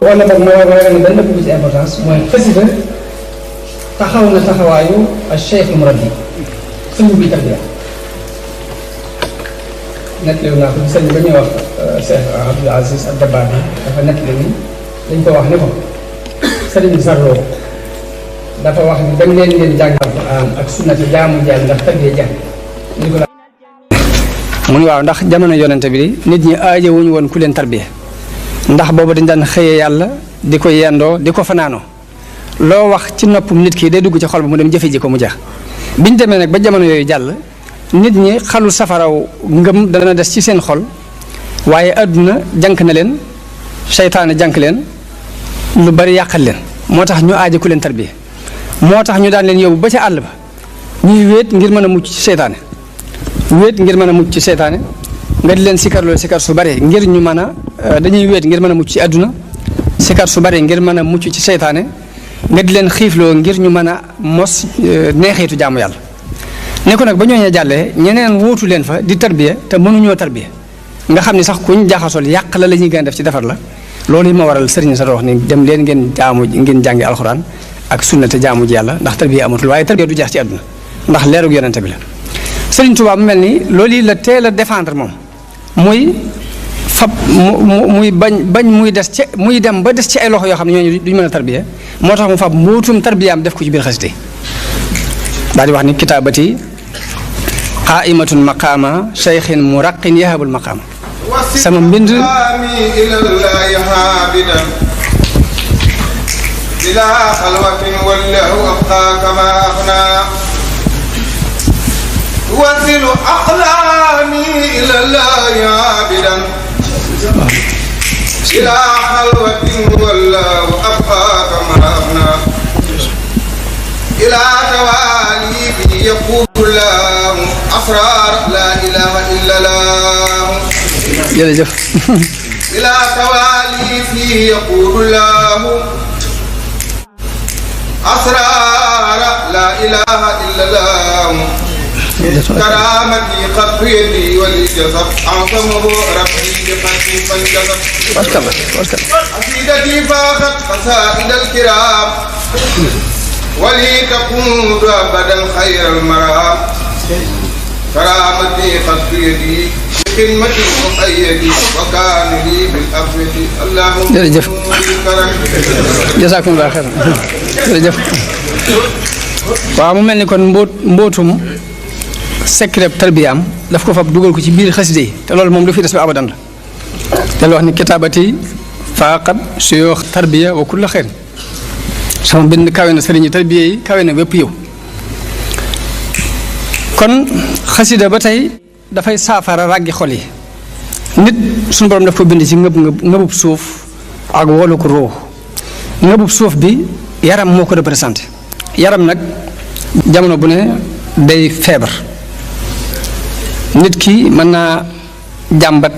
S2: wala boog mooy wala ne benn ëpp ci importance mooy xasida taxaw na taxawaayu ak cheikh murabbi sëñ bi tarbiya nettali naa ko ci sëñ ba ñuy wax Cheikh Abdoul Aziz ak Dabba bi dafa nettali ni dañ ko wax ne ko sëriñ Sarlo dafa wax ni dem leen ngeen jàng alquran ak sunnati jaamu jàng ndax tarbiya jàng ni ko mu ni waaw ndax jamono yonente bi nit ñi aajowuñu woon ku leen tarbiya ndax boobu dañ daan xëyee yàlla di ko yendoo di ko fanaanoo loo wax ci noppum nit ki day dugg ci xol ba mu dem jëfe ji ko mu jeex biñ demee nag ba jamono yooyu jàll nit ñi xalu safaraw ngëm dana des ci seen xol waaye àdduna jànk na leen seytaane jànk leen lu bari yàqal leen moo tax ñu aaje ku leen tarbiya moo tax ñu daan leen yóbbu ba ca àll ba ñuy wéet ngir mën a mucc ci seytaane wéet ngir mën a mucc ci seytaane nga di leen sikar loolu sikar su bari ngir ñu mën a dañuy wéet ngir mën a mucc ci àdduna sikar su bari ngir mën a mucc ci seytaane nga di leen xiifloo ngir ñu mën a mos neexiitu jaamu yàlla ne ko nag ba ñooñee jàllee ñeneen wóotu leen fa di tarbiya te mënuñoo tarbiya nga xam ni sax kuñ jaaxasool yàq la ñuy gën a def ci defar la loolu yi ma waral sëriñ sa wax ni dem leen ngeen jàngi alxuraan ak sunna te jaamu ji yàlla ndax tarbiya amatul waaye tarbiya du jeex ci àdduna ndax leerug yonente bi la sëriñ Tuubaa mu mel ni loolu yi la teel a défendre moom muy fab muy bañ muy des ci muy dem ba des ci ay loxo yoo xam ne ñooñu duñ mën a tarbiya moo tax mu fab mbootum tarbiyaam def ko ci biir xasida daal di wax ni kitaabati qaimatun maqaama cheikhin muraqin yahabul maqaama sama mbind ilallahi haabidan bila xalwatin wallahu abqa kama axna
S3: أوصل أقلامي إلى الله عابدا إلى خلوة والله أبقاك مرابنا إلى توالي به يقول الله أسرار لا إله إلا الله
S2: jërëjëf
S3: إلى توالي فيه يقول الله أسرار لا إله إلا الله كرامتي قد يدي ولجسد أعظمه ربي بقدي فانجسد
S2: barkalla
S3: عقيدتي فاخت قصائد الكرام ولي تقود أبدا خير المرام كرامتي قد يدي بخدمة المؤيد وكان لي بالأفوة اللهم
S2: jërëjëf
S3: بالكرم
S2: jazakumullah xeyran jërëjëf waaw mu mel ni kon mbootum secret tarbiyaam daf ko fab dugal ko ci biir xaside yi te loolu moom lu fi des ba abadan la te lu wax ni kitaabati faaqat suyoox tarbiya wa kulla xeyr sama bind kawe na sëriñi tarbiya yi kawe na bépp yow kon xasida ba tey dafay saafara ràggi xol yi nit suñu borom daf ko bind ci ngëbub suuf ak wolu ko ruux ngëbub suuf bi yaram moo ko représenté yaram nag jamono bu ne day feebar nit ki mën naa jàmbat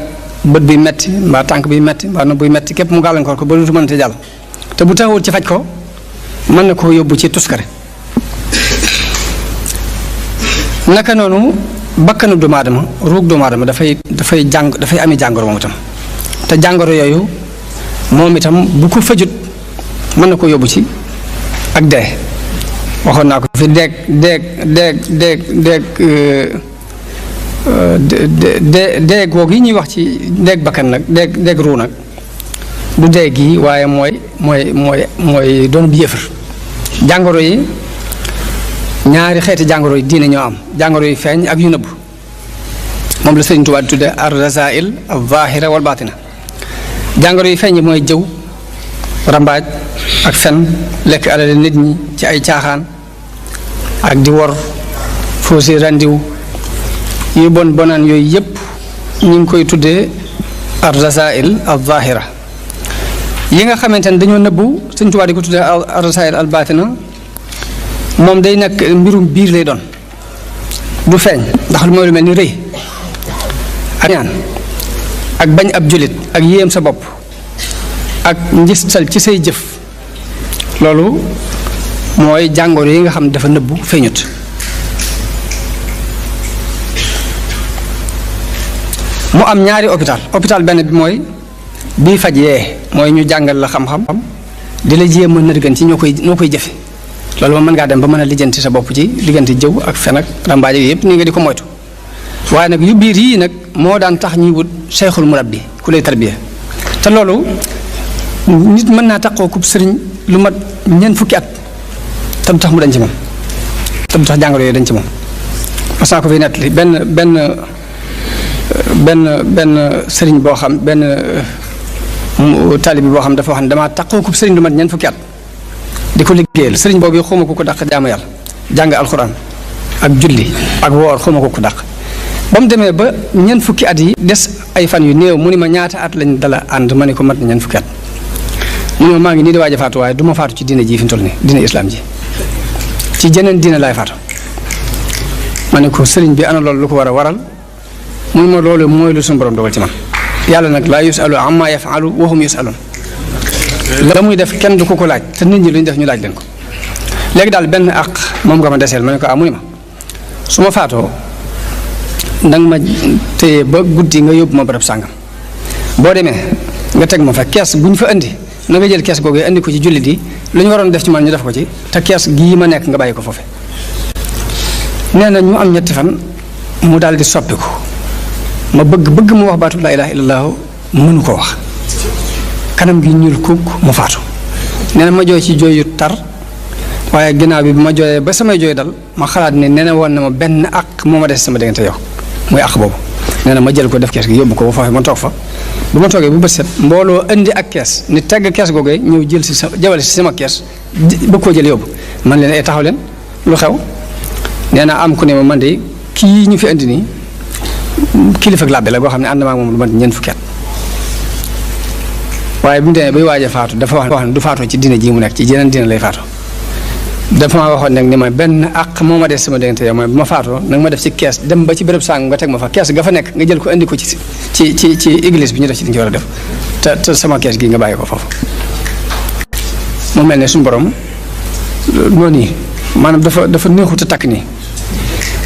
S2: bët bi metti mbaa tànk bi metti mbaa nopp buy metti képp mu gàllankoor ko ba dootu mënate jàll te bu taxawul ci faj ko mën na koo yóbbu ci tuskare naka noonu bakkanu doomu aadama ruug doomu aadama dafay amee jàngoro moom itam te jàngoro yooyu moom itam bu ko fajut mën na koo yóbbu ci ak dee waxoon naa ko fi deeg googu yi ñuy wax ci deeg bakkan nag deeg ruu nag du deeg yi waaye mooy doon bi yëfër jàngoro yi ñaari xeeti jàngoro yi diine ñoo am jàngoro yi feeñ ak yu nëbb moom la Sëriñ Tuubaa di tudde ar rasail al zahira wal batina jàngoro yi feeñ yi mooy jëw rambaaj ak fen lekk alal nit ñi ci ay caaxaan ak di wor faussé randiw yu bonaan yooyu yépp ñu ngi koy tuddee ar rasail al zahira yi nga xamante ne dañoo nëbbu Sëriñ Tuubaa di ko tuddee ar rasail al batina moom day nekk mbirum biir lay doon du feeñ ndax lu mooy lu mel ni rëy ak ñaan ak bañ ab jullit ak yéem sa bopp ak njistal ci say jëf loolu mooy jàngoro yi nga xam ne dafa nëbbu feeñut mu am ñaari hôpital benn bi mooy bii faj yee mooy ñu jàngal la xam-xam di la jéem a nërgan ci noo koy jëfe loolu moom mën ngaa dem ba mën a lijjanti sa bopp ci diggante jëw ak fen ak rambaaj yëpp nii nga di ko moytu waaye nag yu biir yii nag moo daan tax ñuy wut cheikhul murabbi ku lay tarbiya te loolu nit mën naa taxoo kub sëriñ lu mat ñeent fukki at te du tax mu dañ ci moom te du tax jàngoro yooyu dañ ci moom mas naa ko fi nettali benn sëriñ boo xam benn taalibi boo xam dafa wax ne damaa taxoo kub sëriñ lu mat ñeent fukki at di ko liggéeyal sëriñ boobu xawma ko dàq jaamu yàlla jàng alxuraan ak julli ak woor xawma ko dàq ba mu demee ba ñeent fukki at yi des ay fan yu néew mu ni ma ñaata at lañ dala ànd ma ne ko mat na ñeent fukki at mu ne ma maa ngi nii di waaj a faatu waaye du ma faatu ci diine ji fi mu toll nii diine islaam ji ci jeneen diine laay faatu ma ne ko sëriñ bi ana loolu lu ko war a waral mu ne ma loolu mooy lu suñu borom dogal ci man yàlla nag laa yusalu amma yafalu wa hum yusalun la muy def kenn du ko laaj te nit ñi lu ñu def ñu laaj leen ko léegi daal benn àq moom nga ma deseel ma ne ko mu ni ma su ma faatoo danga ma téye ba guddi nga yóbbu ma barab sàngam boo demee nga teg ma fa kees bu ñu fa indi na nga jël kees googu indi ko ci jullit yi lu ñu waroon def ci man ñu def ko ci te kees gii ma nekk nga bàyyi ko foofe nee na ñu am ñetti fan mu daal di soppiku ma bëgg mu wax baatu laa ilaaha illallaah mënu ko wax kanam gi ñuul kukk mu faatu nee na ma jooy ci jooy yu tar waaye ginnaaw bi ma jooyee ba samay jooy dal ma xalaat ne nee na woon na ma benn àq moo ma des sama diggante yow muy àq boobu nee na ma jël ko def kees gi yóbbu ko ba foofu ma toog fa bu ma toogee bu bët set mbooloo indi ak kees ni tegg kees googee ñëw jël si sa jawale si sama kees bëgg koo jël yóbbu man leen ay taxaw leen lu xew nee na am ku ne ma man de kii ñu fi indi nii kilifa ak làbbe la goo xam ne ànd maa moom lu mat ñeent fukki at waaye bi mu demee bay waaj a faatu dafa wax ne du faatoo ci diine ji mu nekk ci jeneen diine lay faatoo dafa ma waxoon nag ni ma benn àq moo ma des sama diggante yow mooy bu ma faatoo nag ma def ci kees dem ba ci béréb sàng nga teg ma fa kees ga fa nekk nga jël ko indi ko ci église bi ñu def ci li ñu ci war a def te sama kees gi nga bàyyi ko foofu mu mel ne suñu borom noonu yi maanaam dafa neexut a takk nii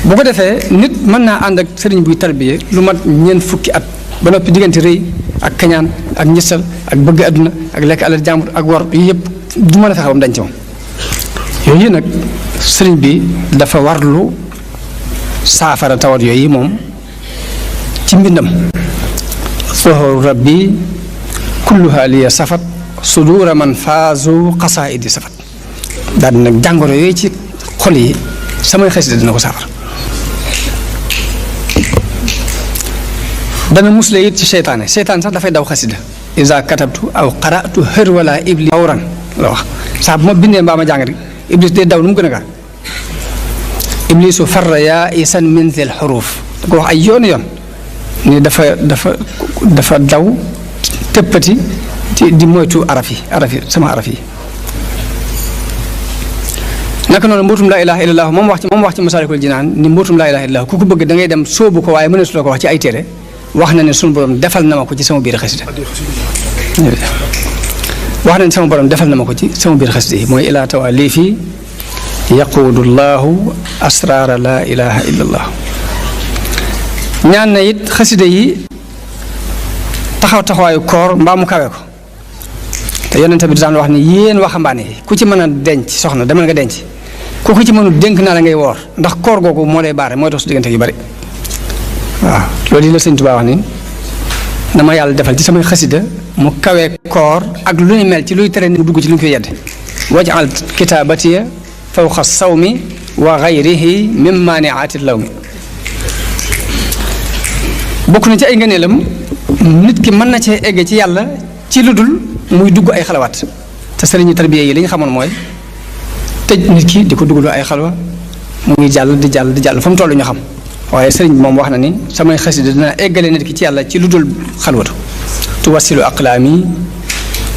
S2: bu ko defee nit mën naa ànd ak sëriñ buy tarbiye lu mat ñeent fukki at ba noppi diggante rëy ak kañaan ak njësal ak bëgg àdduna ak lekk alal jàmbur ak wor yii yëpp du mën a fexe ba mu dañ ci moom yooyu nag sëriñ bi dafa warlu saafara tawat yooyu moom ci mbindam soxoru rabbi kulluha liya safat sudura man faazu xasaidi safat daal di nag jàngoro yooyu ci xol yi samay xasida dina ko saafara dana musle it ci seytaane sax dafay daw xasida isa katabtu aw qaratu xër wala iblis awran la wax saa bu ma bindee mbaa ma jàng rek iblis day daw nu mu gën a gaaw iblisu farra yaa isan min zil xuruf da ko wax ay yoon ni dafa daw tëppati di moytu araf yi sama araf yi naka noonu mbootum laa ilaha illallah moom wax ci masaalikul jinaan ni mbootum laa ilaha illallah ku ko bëgg da ngay dem sóobu ko waaye mëneesu la ko wax ci ay téere wax na ne sunu borom defal na ma ko ci sama biir xasida wax na ne sama borom defal na ma ko ci sama biir xasida yi mooy ilaa tawa lii fii yaquudu llahu asraara laa ilaha illallah ñaan na it xasida yi taxawaayu koor mbaa mu kawe ko te yonent bi daan wax ni yéen waxambaane yi ku ci mën a denc soxna demal nga denc ku ko ci mënul dénk naa la ngay woor ndax koor googu moo lay baare mooy dox su diggante yu bari waaw loolu yi la Sëñ Tuubaa wax ni dama yàlla defal ci samay xasida mu kawee koor ak lu ñu mel ci luy tere mu dugg ci lu ñu koy yedde wajal kitaabatiya fawqa sawmi wa gayrihi min maaniaati lawmi bokk na ci ay ngëneelam nit ki mën na cee egge ci yàlla ci lu dul muy dugg ay xalawaat te sëriñu tarbiya yi li ñu xamoon mooy tëj nit ki di ko duggaloo ay xalwa muy jàll di jàll fa mu toll ñu xam waaye sëriñ bi moom wax na ni samay xasida dina eggale nit ki ci yàlla ci lu dul xalwatu tuwasilu aqlaami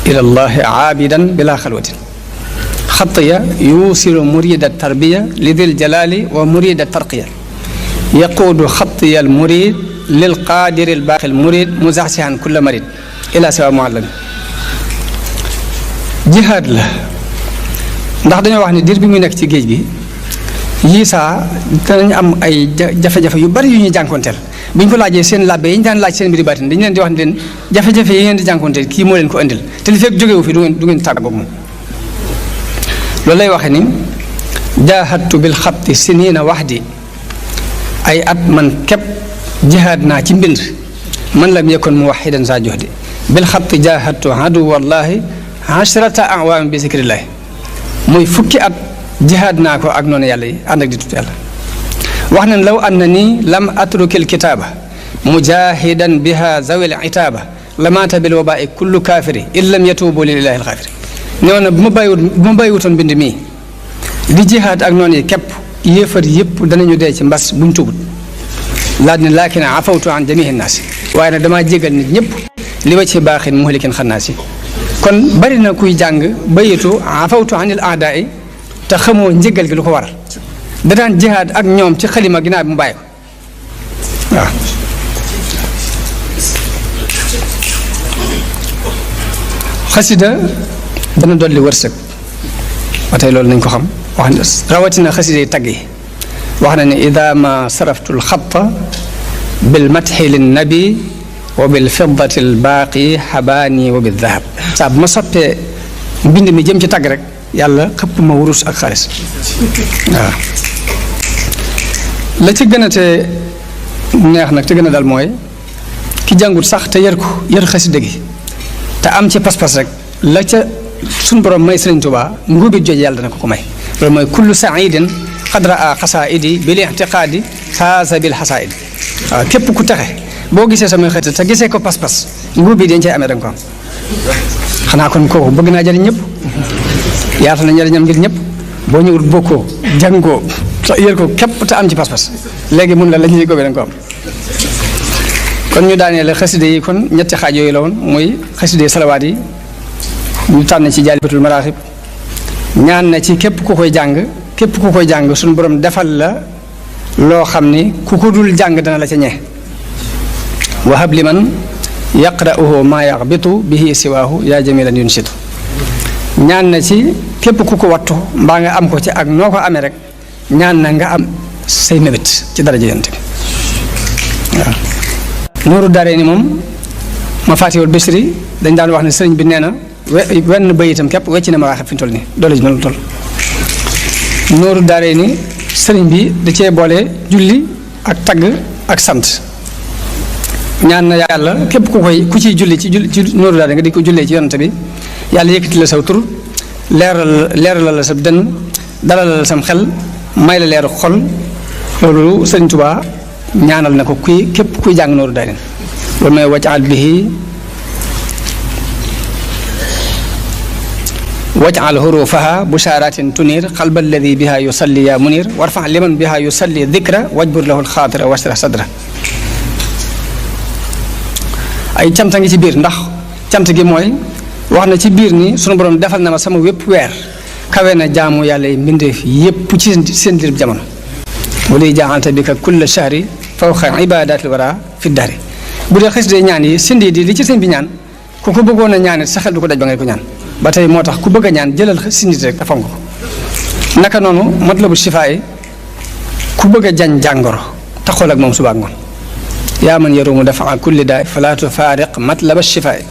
S2: ila llahi aabidan bila xalwatin xatiya yuusilu murida tarbiya li dil jalali wa murida tarqiya yaquudu xatiya al murid lil qaadiri al baaqi al murid muzaxsihan kulla marid ila sawa muallami jihaad la ndax dañoo wax ni diir bi muy nekk ci géej gi yii saa danañ am ay jafe-jafe yu bari yu ñuy jànkonteel bu ñu ko laajee seen làbbe yi ñu daan laaj seen mbiri baatin dañu leen di wax ni leen jafe-jafe yi ngeen di jànkonteel kii moo leen ko indil te li fekk jógewu fi du ngeen tàggoog moom loolu lay waxe ni jaahadtu bil xatti siniina waxdi ay at man képp jihaad naa ci mbind man lam yakun muwaxidan saa jox di bil xatti jaahadtu adu wallahi ashrata awaam bi zikrillahi muy fukki at jihaad naa ko ak noonu yàlla yi ànd ak di tut yàlla wax nañ law anna nii lam atrukil kitaaba mujahidan biha zawil itaaba lamaata bil wabaai kullu kaafiri in lam yatuubu lillahi alxaafiri nee na bu ma bàyyiwutoon bind mii di jihaad ak noonu yi képp yéefar yëpp danañu dee ci mbas buñ tuubut laaj ne laakin afawtu an jamihi naasi waaye nag damaa jégal nit ñëpp li wa ci baaxin muhlikin xannaasi kon bari na kuy jàng bayitu afawtu anil aadaai te xamoo njëgal gi lu ko waral da daan jihaad ak ñoom ci xalima ginnaaw bi mu bàyyi ko waaw xasida dana dolli wërsëg ba tey loolu nañ ko xam wax na rawatina xasida yi tagg yi wax na ne ida ma saraftu lxata bilmatxi linnabi wa bilfiddati lbaaqi xabaani wa bildahab saa bu ma soppee mbind mi jëm ci tagg rek yàlla xëpp ma wurus ak xaalis waaw la ci gën a te neex nag te gën a dal mooy ki jàngut sax te yar xasida gi te am ci pas-pas rek la ca suñ borom may Sëriñ Tuubaa nguubit jooju yàlla dana ko may loolu mooy kullu saidin xadra a xasaidi bil ixtiqaadi faasa bil xasaidi waaw képp ku texe boo gisee samay xëtt te gisee ko pas-pas nguubit dañ cay amee da nga ko am xanaa kon kooku bëgg naa jëriñ ñëpp yaatal na njëriñam ngir ñëpp boo ñëwul bokkoo jàngoo yër ko képp te am ci pas-pas léegi mun la la ñuy góobee da nga ko am. kon ñu daaneel xaside yi kon ñetti xaaj yooyu la woon muy xaside salawaat yi ñu tànn ci jaalibatul maraaxib ñaan na ci képp ku koy jàng suñu borom defal la loo xam ni ku ko dul jàng dana la ca ñee wahab liman yaqra'uhu maa yaxbitu bihi siwaahu yaa jamilan yunsitu ñaan na ci képp ku ko wattu mbaa nga am ko ci ak noo ko amee rek ñaan na nga am say mébét ci daraja yonent bi waaw nooru daaree ni moom ma faatiwul bisri dañ daan wax ne sëriñ bi nee na wenn bayitam képp wecc na ma waaxee fi ñu toll nii doole ji mën toll nooru daaree ni sëriñ bi da cee boole julli ak tagg ak sant ñaan na yàlla képp ku ciy julli ci nooru daaree nga di ko jullee ci yonent bi yàlla yëkkati la saw tur leeral la sa dënn dalal la sam xel may la leeru xol loolu sëriñ Tuubaa ñaanal na ko képp kuy jàng nooru daarin loolu mooy waj'al bihi waj'al hurufaha busharatin tunir qalba alladi biha yusalli ya munir warfa liman biha yusalli dhikra wajbur lahu alxaatira washrah sadra ay cant ngi ci biir ndax cant gi mooy wax na ci biir ni sunu borom defal na ma sama wépp weer kawe na jaamu yàlla yi mbindeef yépp ci seen dirib jamono wali jaaxalta bi ka kulla shahri fawqa ibadatil wara fi dahri bu dee xis de ñaan yi sindi di li ci sëñ bi ñaan ku ko bëggoon a ñaan it sa xel du ko daj ba ngay ko ñaan ba tey moo tax ku bëgg a ñaan jëlal sindi rek te fonk ko naka noonu matlabu shifaa yi ku bëgg a jañ jàngoro taxool ak moom suba ak ngoon yaa man yarumu dafa kulli daay fala tufaariq matlaba shifaa yi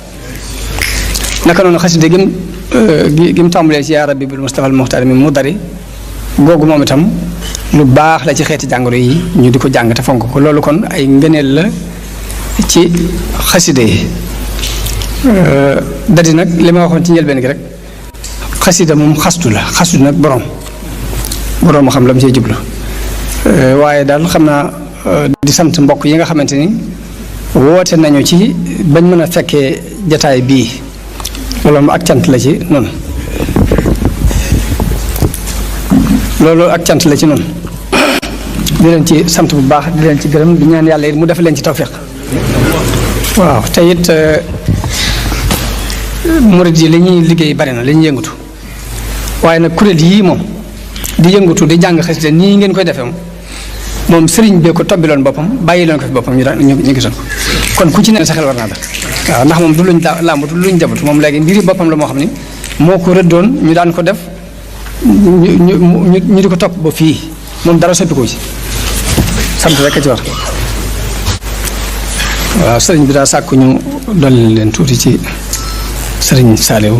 S2: naka noonu xaside gi mu tàmbalee ci yaa rabbi bil mustafa al muxtaar mi mu dari googu moom itam lu baax la ci xeeti jàngoro yi ñu di ko jàng te fonk ko loolu kon ay ngëneel la ci xaside yi dadi nag li ma waxoon ci njëlbeen gi rek xasida moom xastu nag borom a xam la mu cee jublu waaye daal xam naa di sant mbokk yi nga xamante ni woote nañu ci bañ mën a fekkee jataay bii loolu moom ak cant la ci noonu di leen ci sant bu baax di leen ci gërëm di ñaan yàlla it mu def leen ci tawfiq waaw te it murid yi li ñuy liggéey bari na li ñuy yëngatu waaye nag kuréel yii moom di yëngatu di jàng xasida nii ngeen koy defee moom sëriñ bee ko tobbiloon boppam bàyyi leen ko fi boppam ñu gisoon kon ku ci ne sa xel war naa dal waaw ndax moom du luñ làmbatu du luñ jabatu moom léegi mbiri boppam la moo xam ni moo ko rëddoon ñu daan ko def ñu di ko topp ba fii moom dara soppiku ci sant rek a ci war waaw sëriñ bi daa sàkku ñu dolli leen tuuti ci sëriñ Saaliwu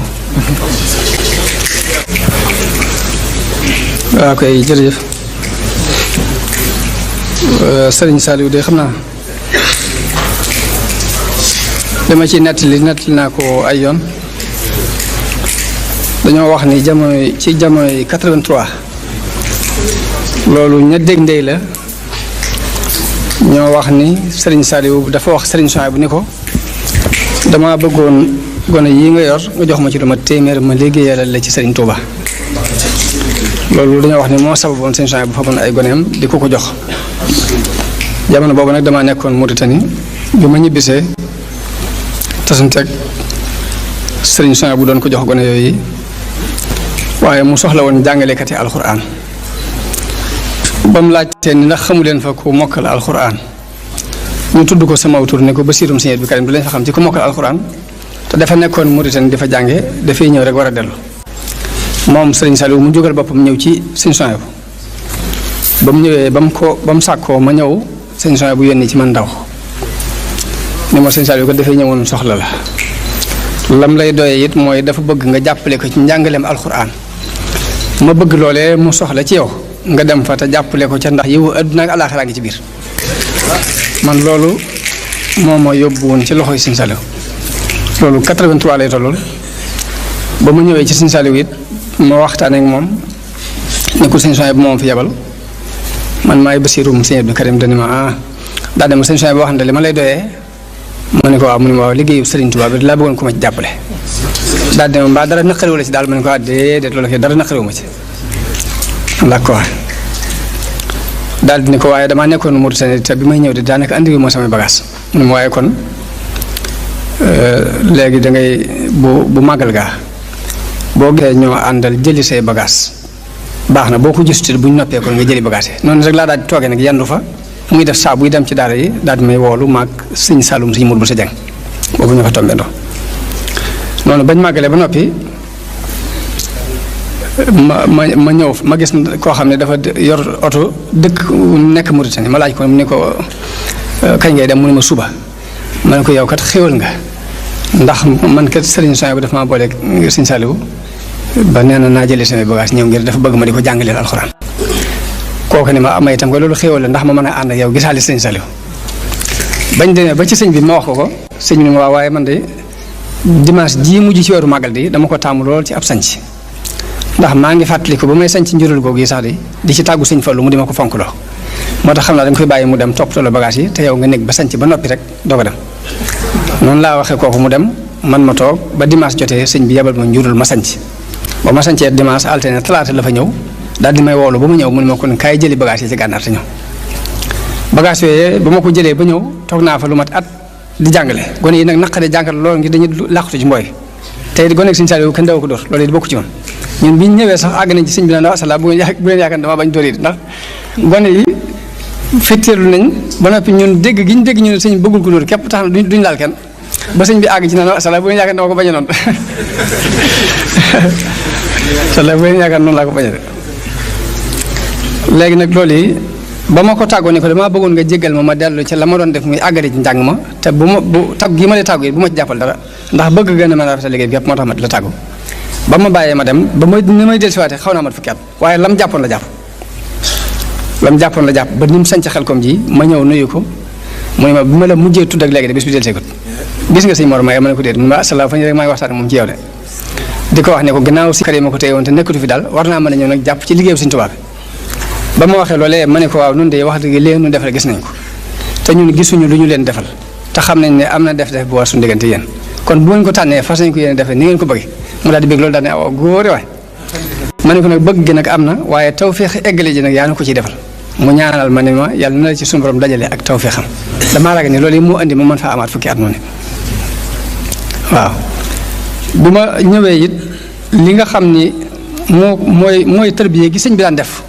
S2: waaw koy jërëjëf sëriñ Saaliwu de xam naa dama ci nettali naa ko ay yoon dañoo wax ni jamonoy 83 loolu ña dégg ndey la ñoo wax ni sëriñ Saaliwu dafa wax sëriñ Sohaybu bu ni ko dama bëggoon gone yi nga yor nga jox ma ci lu ma téeméer ma liggéeyal la ci sëriñ Touba loolu dañoo wax ni moo sababoon sëriñ Sohaybu bu faboon ay goneem di ko jox jamono boobu nag damaa nekkoon Mauritanie bi ma ñibbisee tasanteeg sëriñ Sohaybu bu doon ko jox gone yooyu waaye mu soxla woon jàngalekati alxuraan ba mu laajtee ni ndax xamu leen fa ku mokkal alxuraan ñu tudd ko sama tur ne ko Basiirum Sëñ Abdou Karim du leen fa xam ci ku mokkal alxuraan te dafa nekkoon Mauritanie dafa jànge dafay ñëw rek war a dellu moom sëriñ Saliou mu jógal boppam ñëw ci sëñ Sohaybu ba mu ñëwee ba mu sàkkoo ma ñëw sëñ Sohaybu bu yónni ci man ndaw ni ma sëñ Saliou ko dafay ñëwoon soxla la lam lay doyee it mooy dafa bëgg nga jàppale ko ci njàngaleem alxuraan ma bëgg loolee mu soxla ci yow nga dem fa te jàppale ko ca ndax yow adduna ak alaaxira ngi ci biir man loolu moo ma yóbbu woon ci loxoy sëñ Saliou loolu 83 lay tollool ba mu ñëwee ci sëñ Saliou it ma waxtaan ak moom nekkul sëñ Sohaybu moom fi yebal man maay Basiirum Sëñ Abdou Karim dani ma daa dem sëñ Sohaybu wax na li ma lay doyee ma ne ko waaw mu ne ma waaw liggéeyu Sëriñ Tuubaa bi laa bëggoon ko ma ci jàppale daal dem mbaa dara naqariwu la ci daal ma ne ko déedéet loolu fi dara naqariwu ma ci la ko wax daal di ne ko waaye damaa nekkoon Mauritanie te bi may ñëw de daanaka andi moo samay bagage mu ne ma waaye kon léegi da ngay bu màggal gaa boo gisee ñoo àndal jëli say bagage baax na boo ko gis bu ñu noppee kon nga jëli bagage yi noonu rek laa daal di toogee nag yandu fa muy def saa buy dem ci daara yi daal di may woolu maag sëñ Saloum sëñ Mourou sa jàng boobu ñu fa tombé ndox noonu bañ màggalee ba noppi ma ñëw ma gis koo xam ne dafa yor oto dëkk nekk Mauritanie ma laaj ko ni ko kañ ngay dem mu ne ma suba ma ne ko yow kat xéwal nga ndax man kat Serigne Sonia bi dafa maa boole Serigne Saliou ba nee na naa jëlee samay bagage ñëw ngir dafa bëgg ma di ko jàngaleel alxuraan kooku ni ma amay itam ko loolu xéwal la ndax ma mën a ànd ak yow gisaale Serigne Saliou bañ demee ba ci sëñ bi ma wax ko sëñ bi ma waa waaye man de dimanche jii mujj ci weeru màggal di dama ko taamu lool ci ab sanc ndax maa ngi fàttaliku ba may sanc njurul googu yi sax di ci tàggu sëñ Fallu mu di ma ko fonk loo moo tax xam naa dañ koy bàyyi mu dem toppatoo la bagage yi te yow nga nekk ba sanc ba noppi rek doo ko dem noonu laa waxee kooku mu dem man ma toog ba dimanche jotee sëñ bi yebal ma njurul ma sanc ba ma sancee dimanche altine talaata la fa ñëw daal di may woolu ba ma ñëw mu ne ma kon kaay jëli bagage yi ci gànnaar te ñëw bagage yooyu ba ma ko jëlee ba ñëw toog naa fa lu mat at di jàngale gone yi nag naqaree jàngal loolu ngir dañuy làqatu ci mbooy tey gone ak sëñ Saliou kenn daw ko dóor loolu it bokku ci woon ñun bi ñu ñëwee sax àgg nañ ci sëñ bi naan asala bu leen yaakaar dama bañ dóor yi ndax gone yi fetteerlu nañ ba noppi ñun dégg gi ñu dégg ñu ne sëñ bëggul ko dóor képp tax na duñ laal kenn ba sëñ bi àgg ci naan asala bu leen yaakaar dama ko bañ a noonu asala bu leen yaakaar noonu laa ko bañ a léegi nag loolu yi ba ma ko tàggoo ne ko damaa bëggoon nga jéggal ma dellu ci la ma doon def muy àggale ci njàng ma te bu tàgg gi ma lay tàggu yi bu ma ci jàppal dara ndax bëgg gën a mën a rafetal liggéey bi yëpp moo tax ma di la tàggu ba ma bàyyee ma dem ba ni may dellusiwaatee xaw naa mat fukki at waaye lam jàppoon la jàpp ba ni mu sanc Xelkom ji ma ñëw nuyu ko mu ne ma bi ma la mujjee tudd ak léegi de bis bi delluseegut gis nga sëñ Mor ma ne ko déet mu ne ma asalaam fa ñu rek maa ngi waxtaan moom ci yow de di ko wax ne ko ginnaaw si kër yi ma ko téye woon te nekkatu fi daal war naa mën a ñëw nag jàpp ci liggéeyu Sëñ Tuubaa bi ba ma waxee loolee ma ne ko waaw nun de wax dëgg léegi nu defal gis nañ ko te ñun gisuñu lu ñu leen defal te xam nañ ne am na def bu war suñu diggante yéen kon bu ngeen ko tànnee fas nañ ko yéen defee ni ngeen ko bëgg mu daal di bëgg loolu daal ne aw góore waay ma ne ko nag bëgg gi nag am na waaye tawféex eggale ji nag yaa na ko ciy defal mu ñaanal ma ne ma yàlla na la ci suñu borom dajale ak tawféexam damaa ragal ne loolu yi moo andi ma mën faa amaat fukki at noonu waaw bu ma ñëwee it li nga xam ni mooy tërbiye gi sëñ bi daan def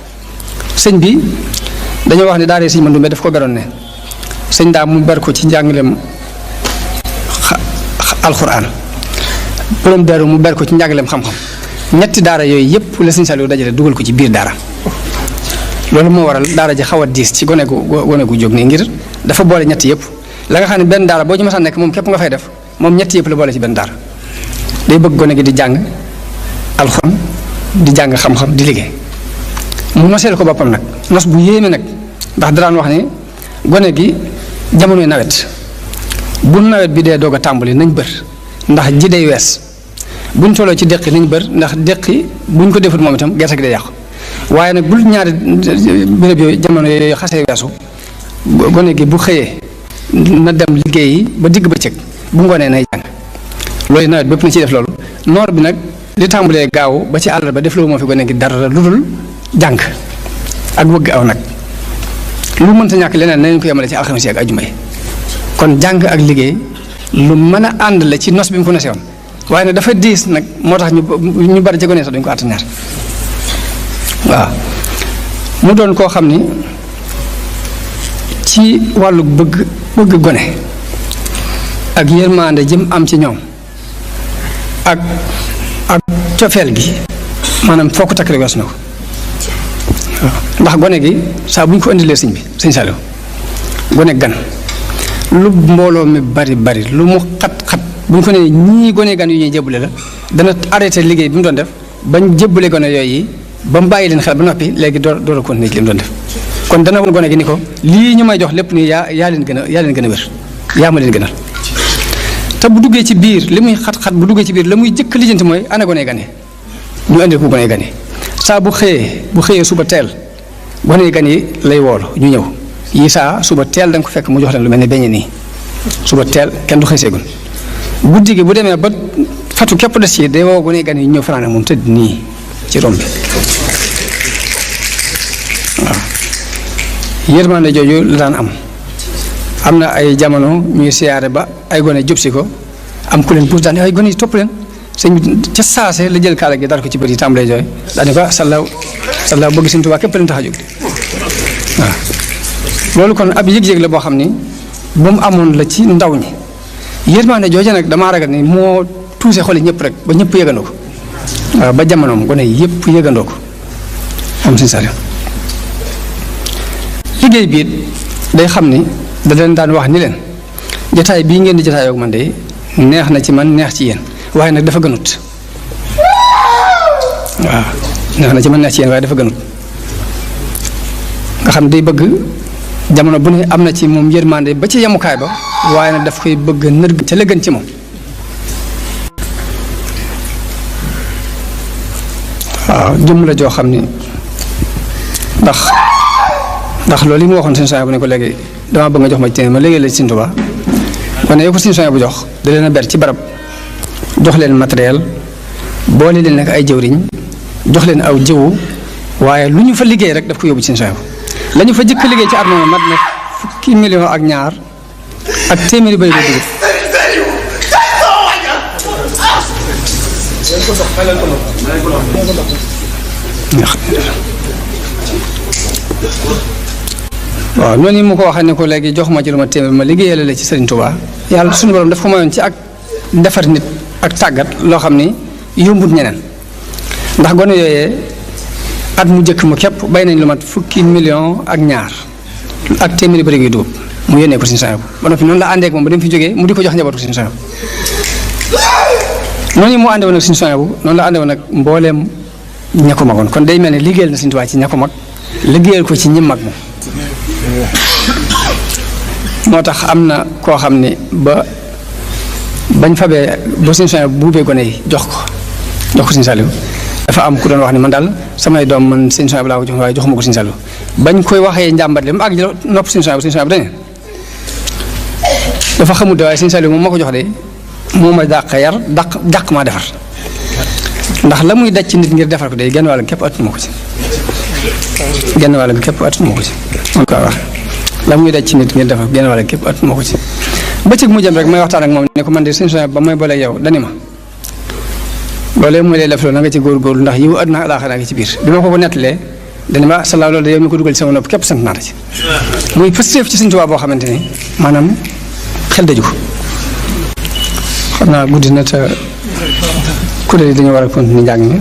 S2: sëñ bi dañoo wax ne daara sëñ Mandumbe daf ko beroon ne sëñ daa mu ber ko ci njàngaleem alxuraan borom daaru mu ber ko ci njàngaleem xam-xam ñetti daara yooyu yëpp la sëñ Saliou dajale dugal ko ci biir daara loolu moo waral daara ji xaw a diis ci gone gu jóg nii ngir dafa boole ñetti yëpp la nga xam ne benn daara boo ci mësaan nekk moom képp nga fay def moom ñetti yëpp la boole ci benn daara day bëgg gone gi di jàng alxuraan di jàng xam-xam di liggéey mu noseel ko boppam nag nos bu yéeme nag ndax daraan wax ne gone gi jamonoy nawet bu nawet bi dee doog a tàmbali nañ bër ndax ji day wees buñ tolloo ci deqi nañ bër ndax deqi buñ ko defut moom itam gerte gi day yàqu waaye nag bul ñaari béréb yooyu jamono yooyu xasee weesu gone gi bu xëyee na dem liggéeyi ba digg bëccëg bu ngoonee nay jàng loolu nawet bépp na ciy def loolu noor bi nag li tàmbalee gaaw ba ci àllarba def loolu moo fi gone gi dara lu dul jàng ak wëgg aw nag lu mënta ñàkk leneen nañ ko yemale ci alxames yi ak ajuma yi kon jàng ak liggéey lu mën a ànd la ci nos bi mu ko nosee woon waaye nag dafa diis nag moo tax ñu bari ci gone sax duñ ko àttaneer waaw mu doon koo xam ni ci wàllu bëgg gone ak yërmande jëm am ci ñoom ak cofeel gi maanaam foo ko takk rek weesu na ko ndax gone gi saa bu ñu ko indilee sëñ bi sëñ Saliou gone gan lu mbooloo mi bari lu mu xat-xat bu ñu ko nee ñii gone gan yu ñuy jébbale la dana arrêté liggéey bi mu doon def bañ jébbale gone yooyu ba mu bàyyi leen xel ba noppi léegi door a continuer li mu doon def kon dana woon gone gi ni ko lii ñu may jox lépp nii yaa leen gën a wér yaa ma leen gënal te bu duggee ci biir li muy xat-xat bu duggee ci biir la muy jëkk lijjanti mooy ana gone gane ñu andil ko gone gane saa bu xëyee suba teel gone gan yi lay woolu ñu ñëw yi saa suba teel da nga ko fekk mu jox leen lu mel ne beñe nii suba teel kenn du xëy seegun guddi gi bu demee ba fatu képp des ci day woo gone gan yi ñëw fanaan moom tëdd nii ci rom bi waaw yërmande jooju la daan am na ay jamono ñuy siyaare ba ay gone jub si ko am ku leen puus daan ay gone yi topp leen sëñ bi ca saase la jël kaala gi dar ko ci bët yi tàmbalee jooy daal di ko sallaaw bëgg Sëñ Tuubaa képp leen tax a jóg waaw loolu kon ab yëg-yëg la boo xam ni ba mu amoon la ci ndaw ñi yërmande jooju nag damaa ragal ni moo tuuse xoli ñëpp rek ba ñëpp yëgandoo ko waaw ba jamonoom gone yëpp yëgandoo ko am Sëñ Saaliw liggéey bi day xam ni da leen daan wax ni leen jataay bii ngeen di jataayoo man de neex na ci man neex ci yéen waaye nag dafa gënut waaw neex na ci man neex ci yéen waaye dafa gënut nga xam day bëgg jamono bu ne am na ci moom yërmande ba ci yemukaay ba waaye nag daf koy bëgg nërg ca la gën ci moom waaw jëmm la joo xam ni ndax loolu yi mu waxoon Sëñ Suhaybu bu ne ko léegi damaa bëgg nga jox ma ci téeméer ma léegi la ci Sëñ Tuubaa kon ne yow ko Sëñ Suhaybu bu jox da leen a ber ci barab jox leen matériel boole leen nag ay jëwriñ jox leen aw jiwu waaye lu ñu fa liggéey rek daf ko yóbbu ci Sëñ Suhaybu la ñu fa jëkk liggéey ci at moom mat na fukki million ak ñaar ak téeméeri bëri ko dugub waaw noonu mu ko waxee ne ko léegi jox ma ci lu ma téeméer ma liggéeyal la ci Sëriñ Tuubaa yàlla suñu borom daf ko mayoon ci ak defar nit ak tàggat loo xam ni yombut ñeneen ndax gone yooyee at mu jëkk mu képp bay nañ lu mat fukki million ak ñaar ak téeméeri bëri gi dugub mu yónnee ko Sëñ Suhaybu ba noppi noonu la àndee ak moom ba dem fi jógee mu di ko jox njabootu Sëñ Suhaybu noonu mu àndewoon ak Sëñ Suhaybu noonu la àndewoon ak mbooleem ña ko magoon kon day mel ne liggéeyal na Sëñ Tuubaa ci ña ko mag liggéeyal ko ci ñi mag moom moo tax am na koo xam ne bañ fabee ba Sëñ Suhaybu bu buubee gone yi jox ko Sëñ Saaliw dafa am ku doon wax ne man daal samay doom man Sëñ Suhaybu laa ko jox waaye joxuma ko Sëñ Saaliw bañ koy waxee njàmbat li mu àgg nopp Sëñ Suhaybu dañu dafa xamul de waaye Sëñ Saaliw moom ma ko jox de moo ma dàq yar dàq maa defar ndax la muy daj ci nit ngir defar ko de genn wàll képp attuma ko ci genn wàll gi képp attuma ko ci man ko wax la muy daj ci nit ngir defar genn wàll képp attuma ko ci bëccëg mu jëm rek may waxtaan ak moom ne ko man de Sëñ Suhaybu ba may boole yow dani ma loolee mooy lay def loolu na nga ci góorgóorlu ndax yiw àdduna alaaxira ngi ci biir bi ma ko nettalee dani ma salaaw loolu de yow mi ko dugal ci sama nopp képp sant naa la ci muy pëstéef ci Sëñ Tuubaa boo xamante ni maanaam xel daju ko xam naa guddi na te kuréel yi dañu war a continuer njàng mi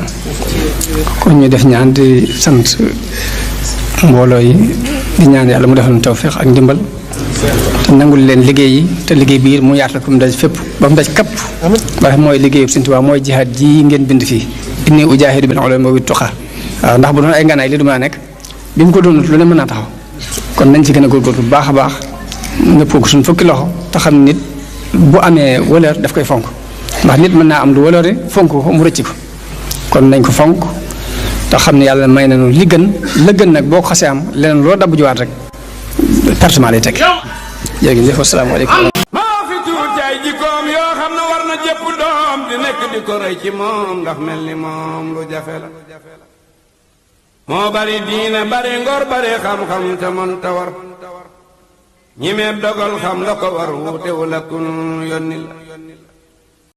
S2: kon ñu def ñaan di sant mbooloo yi di ñaan yàlla mu defal ñu tawfeex ak ndimbal te nangul leen liggéey yi te liggéey biir mu yaatal ko mu daj fépp ba mu daj kapp ndax mooy liggéeyu Sëñ Tuubaa mooy jihaad ji ngeen bind fii inni ujaahidu bil ulumi wa bit tuqaa waaw ndax bu doon ay nganaay li du mën a nekk bi mu ko doonut lu ne mën naa taxaw kon nañ ci gën a góorgóorlu bu baax a baax nëppoo ko suñu fukki loxo te xam nit bu amee wëlër daf koy fonk ndax nit mën naa am lu wëlëre fonk ko mu rëcc ko kon nañ ko fonk te xam ne yàlla may nañu li gën la gën nag boo ko xasee am leneen loo dabb jiwaat rek pertement lay teg jërëjëf asalaamaaleykum
S1: maa fi tuuti ay jikkoom yoo xam ne war na jëpp doom di nekk di ko rey ci moom ndax mel ni moom lu jafe la moo bari diine bari ngor bari xam-xam te mën ta war ñi meeb dogal xam la ko war wuute wu la kun yónni la